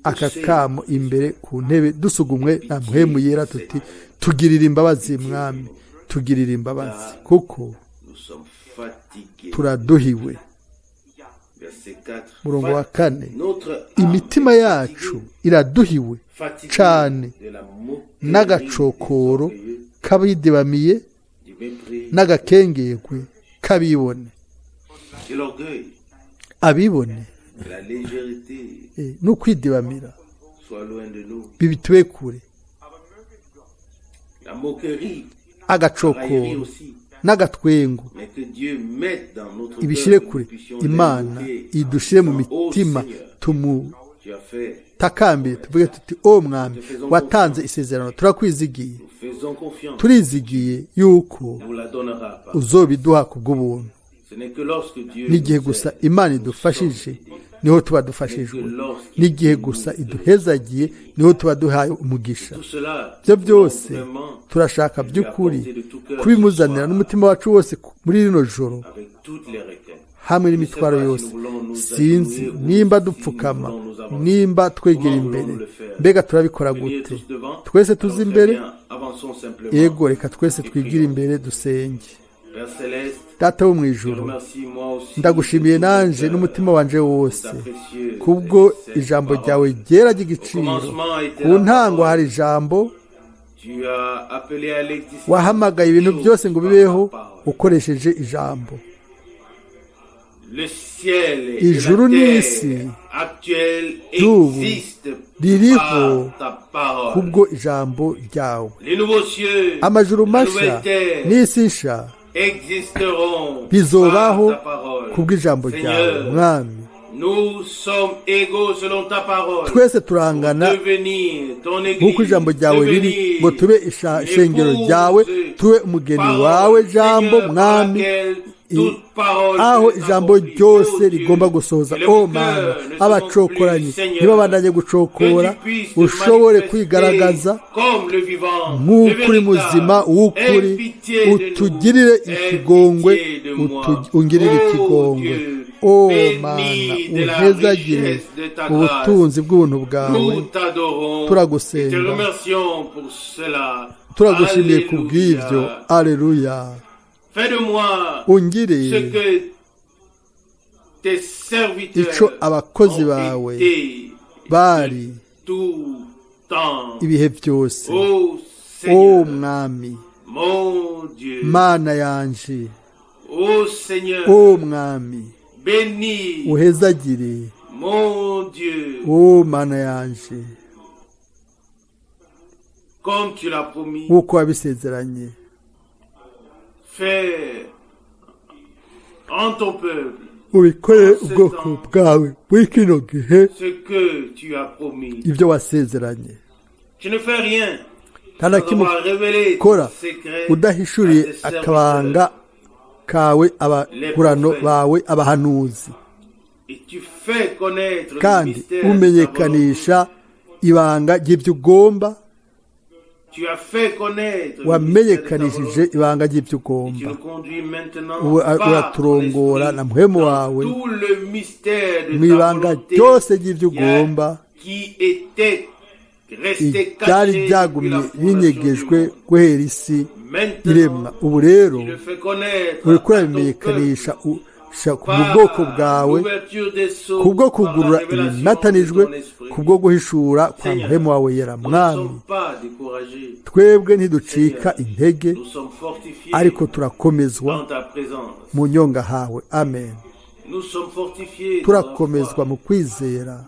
aka kamo imbere ku ntebe, dusugumwe na Mpwemu Yera, tuti: tugirire imbabazi, Mwami, tugirire imbabazi, kuko Nous sommes fatigués. turaduhiwe. Verset 4. Murongo wa 4. Notre âme Imitima est yacu iraduhiwe fatiguée cane de la moquerie n'agacokoro des orgueilleux, k'abidibamiye du mépris n'agakengerwe k'abibone. de l'orgueil, Abibone de la légèreté n'ukwidibamira soit loin de nous. bibitube kure. La moquerie, la raillerie Agacokoro aussi. n'agatwengo Mais que Dieu mette dans notre ibishyire cœur que kure. nous puissions Imana l'invoquer idushire mu en disant, Ô mitima, Seigneur, tu as fait, tumutakambire, tuvuge tuti: o Mwami, watanze isezerano, turakwizigiye. Nous faisons confiance, Turizigiye yuko nous la donnera pas. uzobiduha ku bw'ubuntu. Ce n'est que lorsque Dieu N'igihe nous gusa aide, Imana nous idufashije sommes aidés. niho tuba dufashijwe. N'igihe gusa iduhezagiye niho tuba duhaye umugisha. Tout cela, Ibyo byose vraiment, turashaka by'ukuri kubimuzanira n'umutima wacu wose muri rino joro, avec toutes les requêtes. hamwe n'imitwaro yose. Sinzi nimba dupfukama, nimba twegera imbere. Mbega turabikora Venir gute? tous devant. Twese tuze Alors, très imbere. bien, avançons simplement. Yego, reka twese twigire imbere dusenge. Père Céleste, Data wo mu je ijuru, remercie moi aussi ndagushimiye de tout mon nanje cœur n'umutima wanje wose ta précieuse kubwo et sainte ijambo parole. ryawe ryera ry'igiciro. Au commencement était Ku la ntango parole. hari ijambo. Tu as appelé à l'existence Wahamagaye ibintu toutes byose ngo par bibeho ta parole. ukoresheje ijambo. Le ciel et Ijuru la terre n'isi actuelle ry'ubu existent ririho par ta parole. kubwo ijambo ryawe. Les nouveaux cieux, Amajuru la masha nouvelle terre n'isi nsha existeront bizobaho par ta parole. kubw'ijambo ryawe. Seigneur, Mwami, nous sommes égaux selon ta parole. twese turangana Devenir ton église, nk'uko ijambo ryawe riri, devenir ngo tube ishengero l'épouse ryawe, tube umugeni parole, wawe, jambo, Seigneur, par Mwami, laquelle toute parole aho est ijambo accomplie. ryose Ô Dieu, rigomba gusohoza. et les O moqueurs Mana, ne seront abacokoranyi plus, Seigneur, ntibabandanye gucokora, que tu puisses te ushobore manifester kwigaragaza comme le vivant, nk'ukuri le muzima véritable. w'ukuri. Aie pitié de nous, Utugirire aie ikigongwe, pitié de moi. ungirire Ô ikigongwe. Dieu, O bénis Mana, de la uhezagire richesse de ta ubutunzi bw'ubuntu bwawe. Nous t'adorons Turagusenga. et te remercions pour cela. Turagushimiye ku bw'ibyo. Alléluia. Aleluya. Fais de moi Ungire ce que tes serviteurs ico abakozi ont bawe été bari de tout temps. ibihe byose. Ô O Seigneur, Mwami, mon Dieu, Mana yanje, ô Seigneur, o Mwami, bénis uhezagire, mon Dieu, o Mana yanje, comme tu l'as promis, nk'uko wabisezeranye. Fais en ton peuple Ubikorere ubwoko bwawe muri kino gihe ce que tu as promis. ibyo wasezeranye. Tu ne fais rien Nta na sans kimwe avoir révélé ukora ton secret udahishuriye à tes serviteurs. akabanga kawe abakurano bawe abahanuzi. Et tu fais connaître le Kandi mystère de ta volonté. umenyekanisha ibanga ry'ibyo ugomba. Tu as fait connaître le mystère de ta Wamenyekanishije volonté. ibanga ry'ibyo Tu ugomba. nous conduis maintenant Ubu par ton uraturongora esprit na Mpwemu dans wawe tout le mystère de mu ta ibanga volonté ryose ry'ibyo ugomba, qui était resté ibyari caché depuis byagumye la fondation du binyegejwe monde. guhera isi iremwa. Ubu rero uriko urabimenyekanisha mu bwoko bwawe kubwo kugurura ibimatanijwe, kubwo guhishura kwa Mpwemu wawe yera. Mwami, twebwe ntiducika intege, ariko turakomezwa mu nyonga hawe. Amen. Turakomezwa mu kwizera.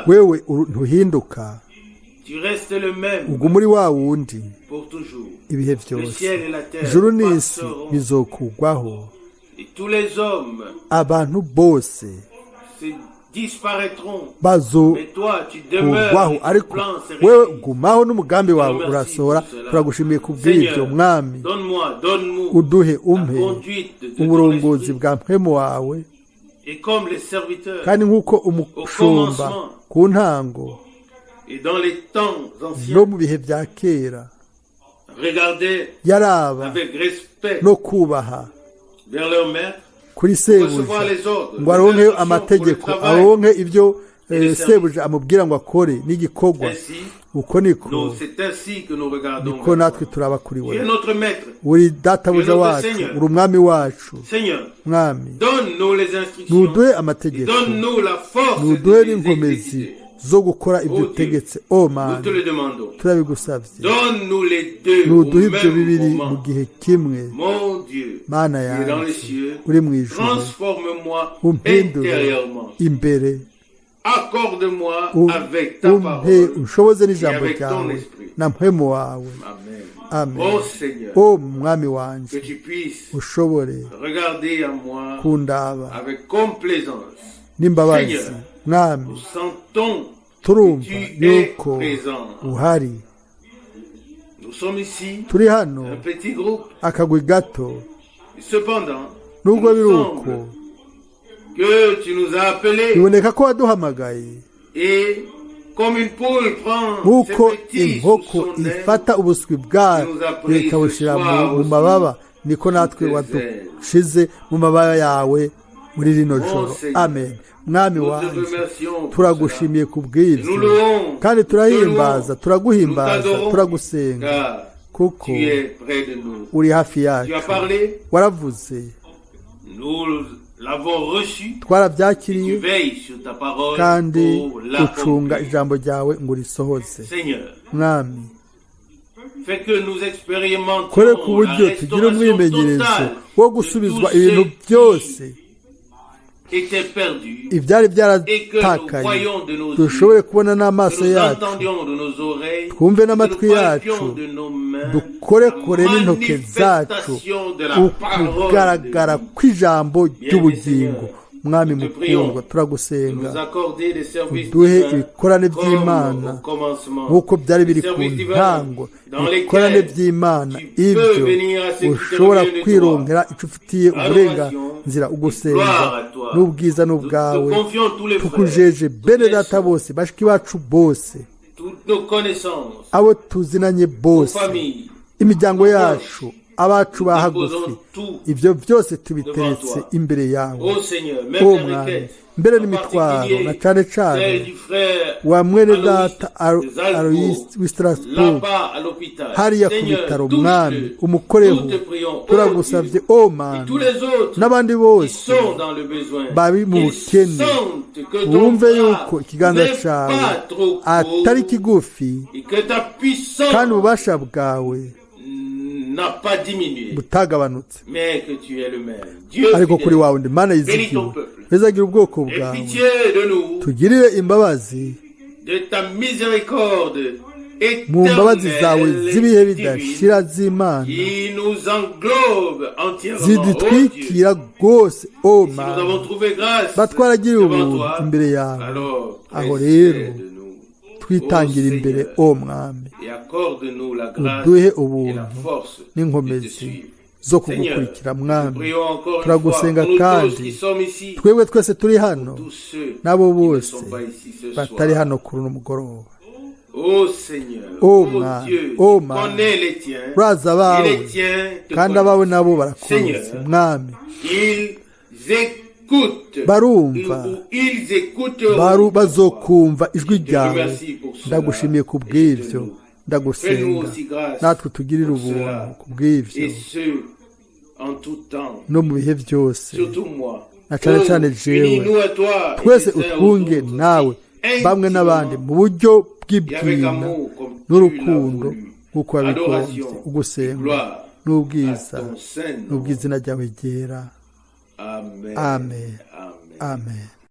Wewe ntuhinduka, uguma uri wa wundi ibihe byose. Ijuru n'isi bizokugwaho, abantu bose bazokugwaho, ariko wewe gumaho n'umugambi wawe urasohora. Turagushimiye kubw'ibyo, Mwami. Uduhe, umpe uburongozi bwa Mpwemu wawe, kandi nk'uko umushumba ku ntango no mu bihe bya kera yaraba no kubaha kuri sebuja ngo aronke amategeko, aronke ibyo sebuja amubwira ngo akore n'igikorwa, uko niko natwe turaba kuri we. Uri databuja wacu, uri umwami wacu. Mwami, nuduhe amategeko, nuduhe n'inkomezi zo gukora ibyo utegetse. O Mana, turabigusabye, nuduhe ibyo bibiri mu gihe kimwe. Mana yanjye uri mu ijuru, umpindure imbere, umpe unshoboze n'ijambo ryawe na Mpwemu wawe. Amen. O Mwami wanje, ushobore kundaba n'imbabazi. Mwami, turumva yuko uhari. Turi hano akagwi gato, nubwo biri uko biboneka ko waduhamagaye, nk'uko inkoko ifata ubuswi bwayo ikabushyira mu mababa, niko natwe wadushize mu mababa yawe muri rino joro. Amen. Mwami wanjye, turagushimiye ku bw'ibyo, kandi turahimbaza, turaguhimbaza, turagusenga, kuko uri hafi yacu. Waravuze, twarabyakiriye, kandi ucunga ijambo ryawe ngo urisohoze. Mwami, kore ku buryo tugira umwimenyerezo wo gusubizwa ibintu byose ibyari byaratakaye, dushobore kubona n'amaso yacu, twumve n'amatwi yacu, dukorekore n'intoke zacu ukugaragara kw'ijambo ry'ubugingo. Mwami mukundwa, turagusenga uduhe ibikorane by'Imana nk'uko byari biri ku ntango, ibikorane by'Imana ibyo ushobora kwironkera icyo ufitiye uburenganzira, ugusenga n'ubwiza n'ubwawe. Tukujeje bene data bose, bashiki bacu bose, abo tuzinanye bose, imiryango yacu, abacu ba hagufi, ibyo byose tubiteretse imbere yawe. O Mwami, mbere n'imitwaro, na cyane cyane wa mwene data Aloysi w'i Strasbourg hariya ku bitaro. Mwami, umukoreho, turagusabye, o Mana, n'abandi bose bari mu bukene, bumve yuko ikiganza cyawe atari kigufi, kandi ububasha bwawe butagabanutse, ariko kuri wawe ndi Mana yizigiwe. Bizagira ubwoko bwawe, tugirire imbabazi mu mbabazi zawe z'ibihe bidashira z'Imana zidutwikira rwose. O Mana, batwaragiriye ubuntu imbere yawe, aho rero twitangira imbere. O Mwami, uduhe ubuntu n'inkomezi zo kugukurikira. Mwami, turagusenga kandi twebwe twese turi hano n'abo bose batari hano kuri uno mugoroba. O Mwami, o Mwami, urazi abawe, kandi abawe nabo barakuzi. Mwami, barumva, bazokumva ijwi ryawe. Ndagushimiye ku bw'ibyo Ndagusenga Fais-nous aussi grâce natwe tugirire pour ubuntu cela. ku bw'ivyo Et ce, en tout temps, no mu bihe byose surtout moi. Na cane Oh, cane jewe. unis-nous à toi et Twese les uns aux utwunge autres nawe aussi, bamwe n'abandi intimement mu buryo et avec bw'ibwina amour comme tu l'as n'urukundo voulu. nk'uko wabigombye Adoration, ugusenga gloire à n'ubwiza ton saint nom. n'ubw'izina ryawe ryera. Amen. Amen. Amen. Amen.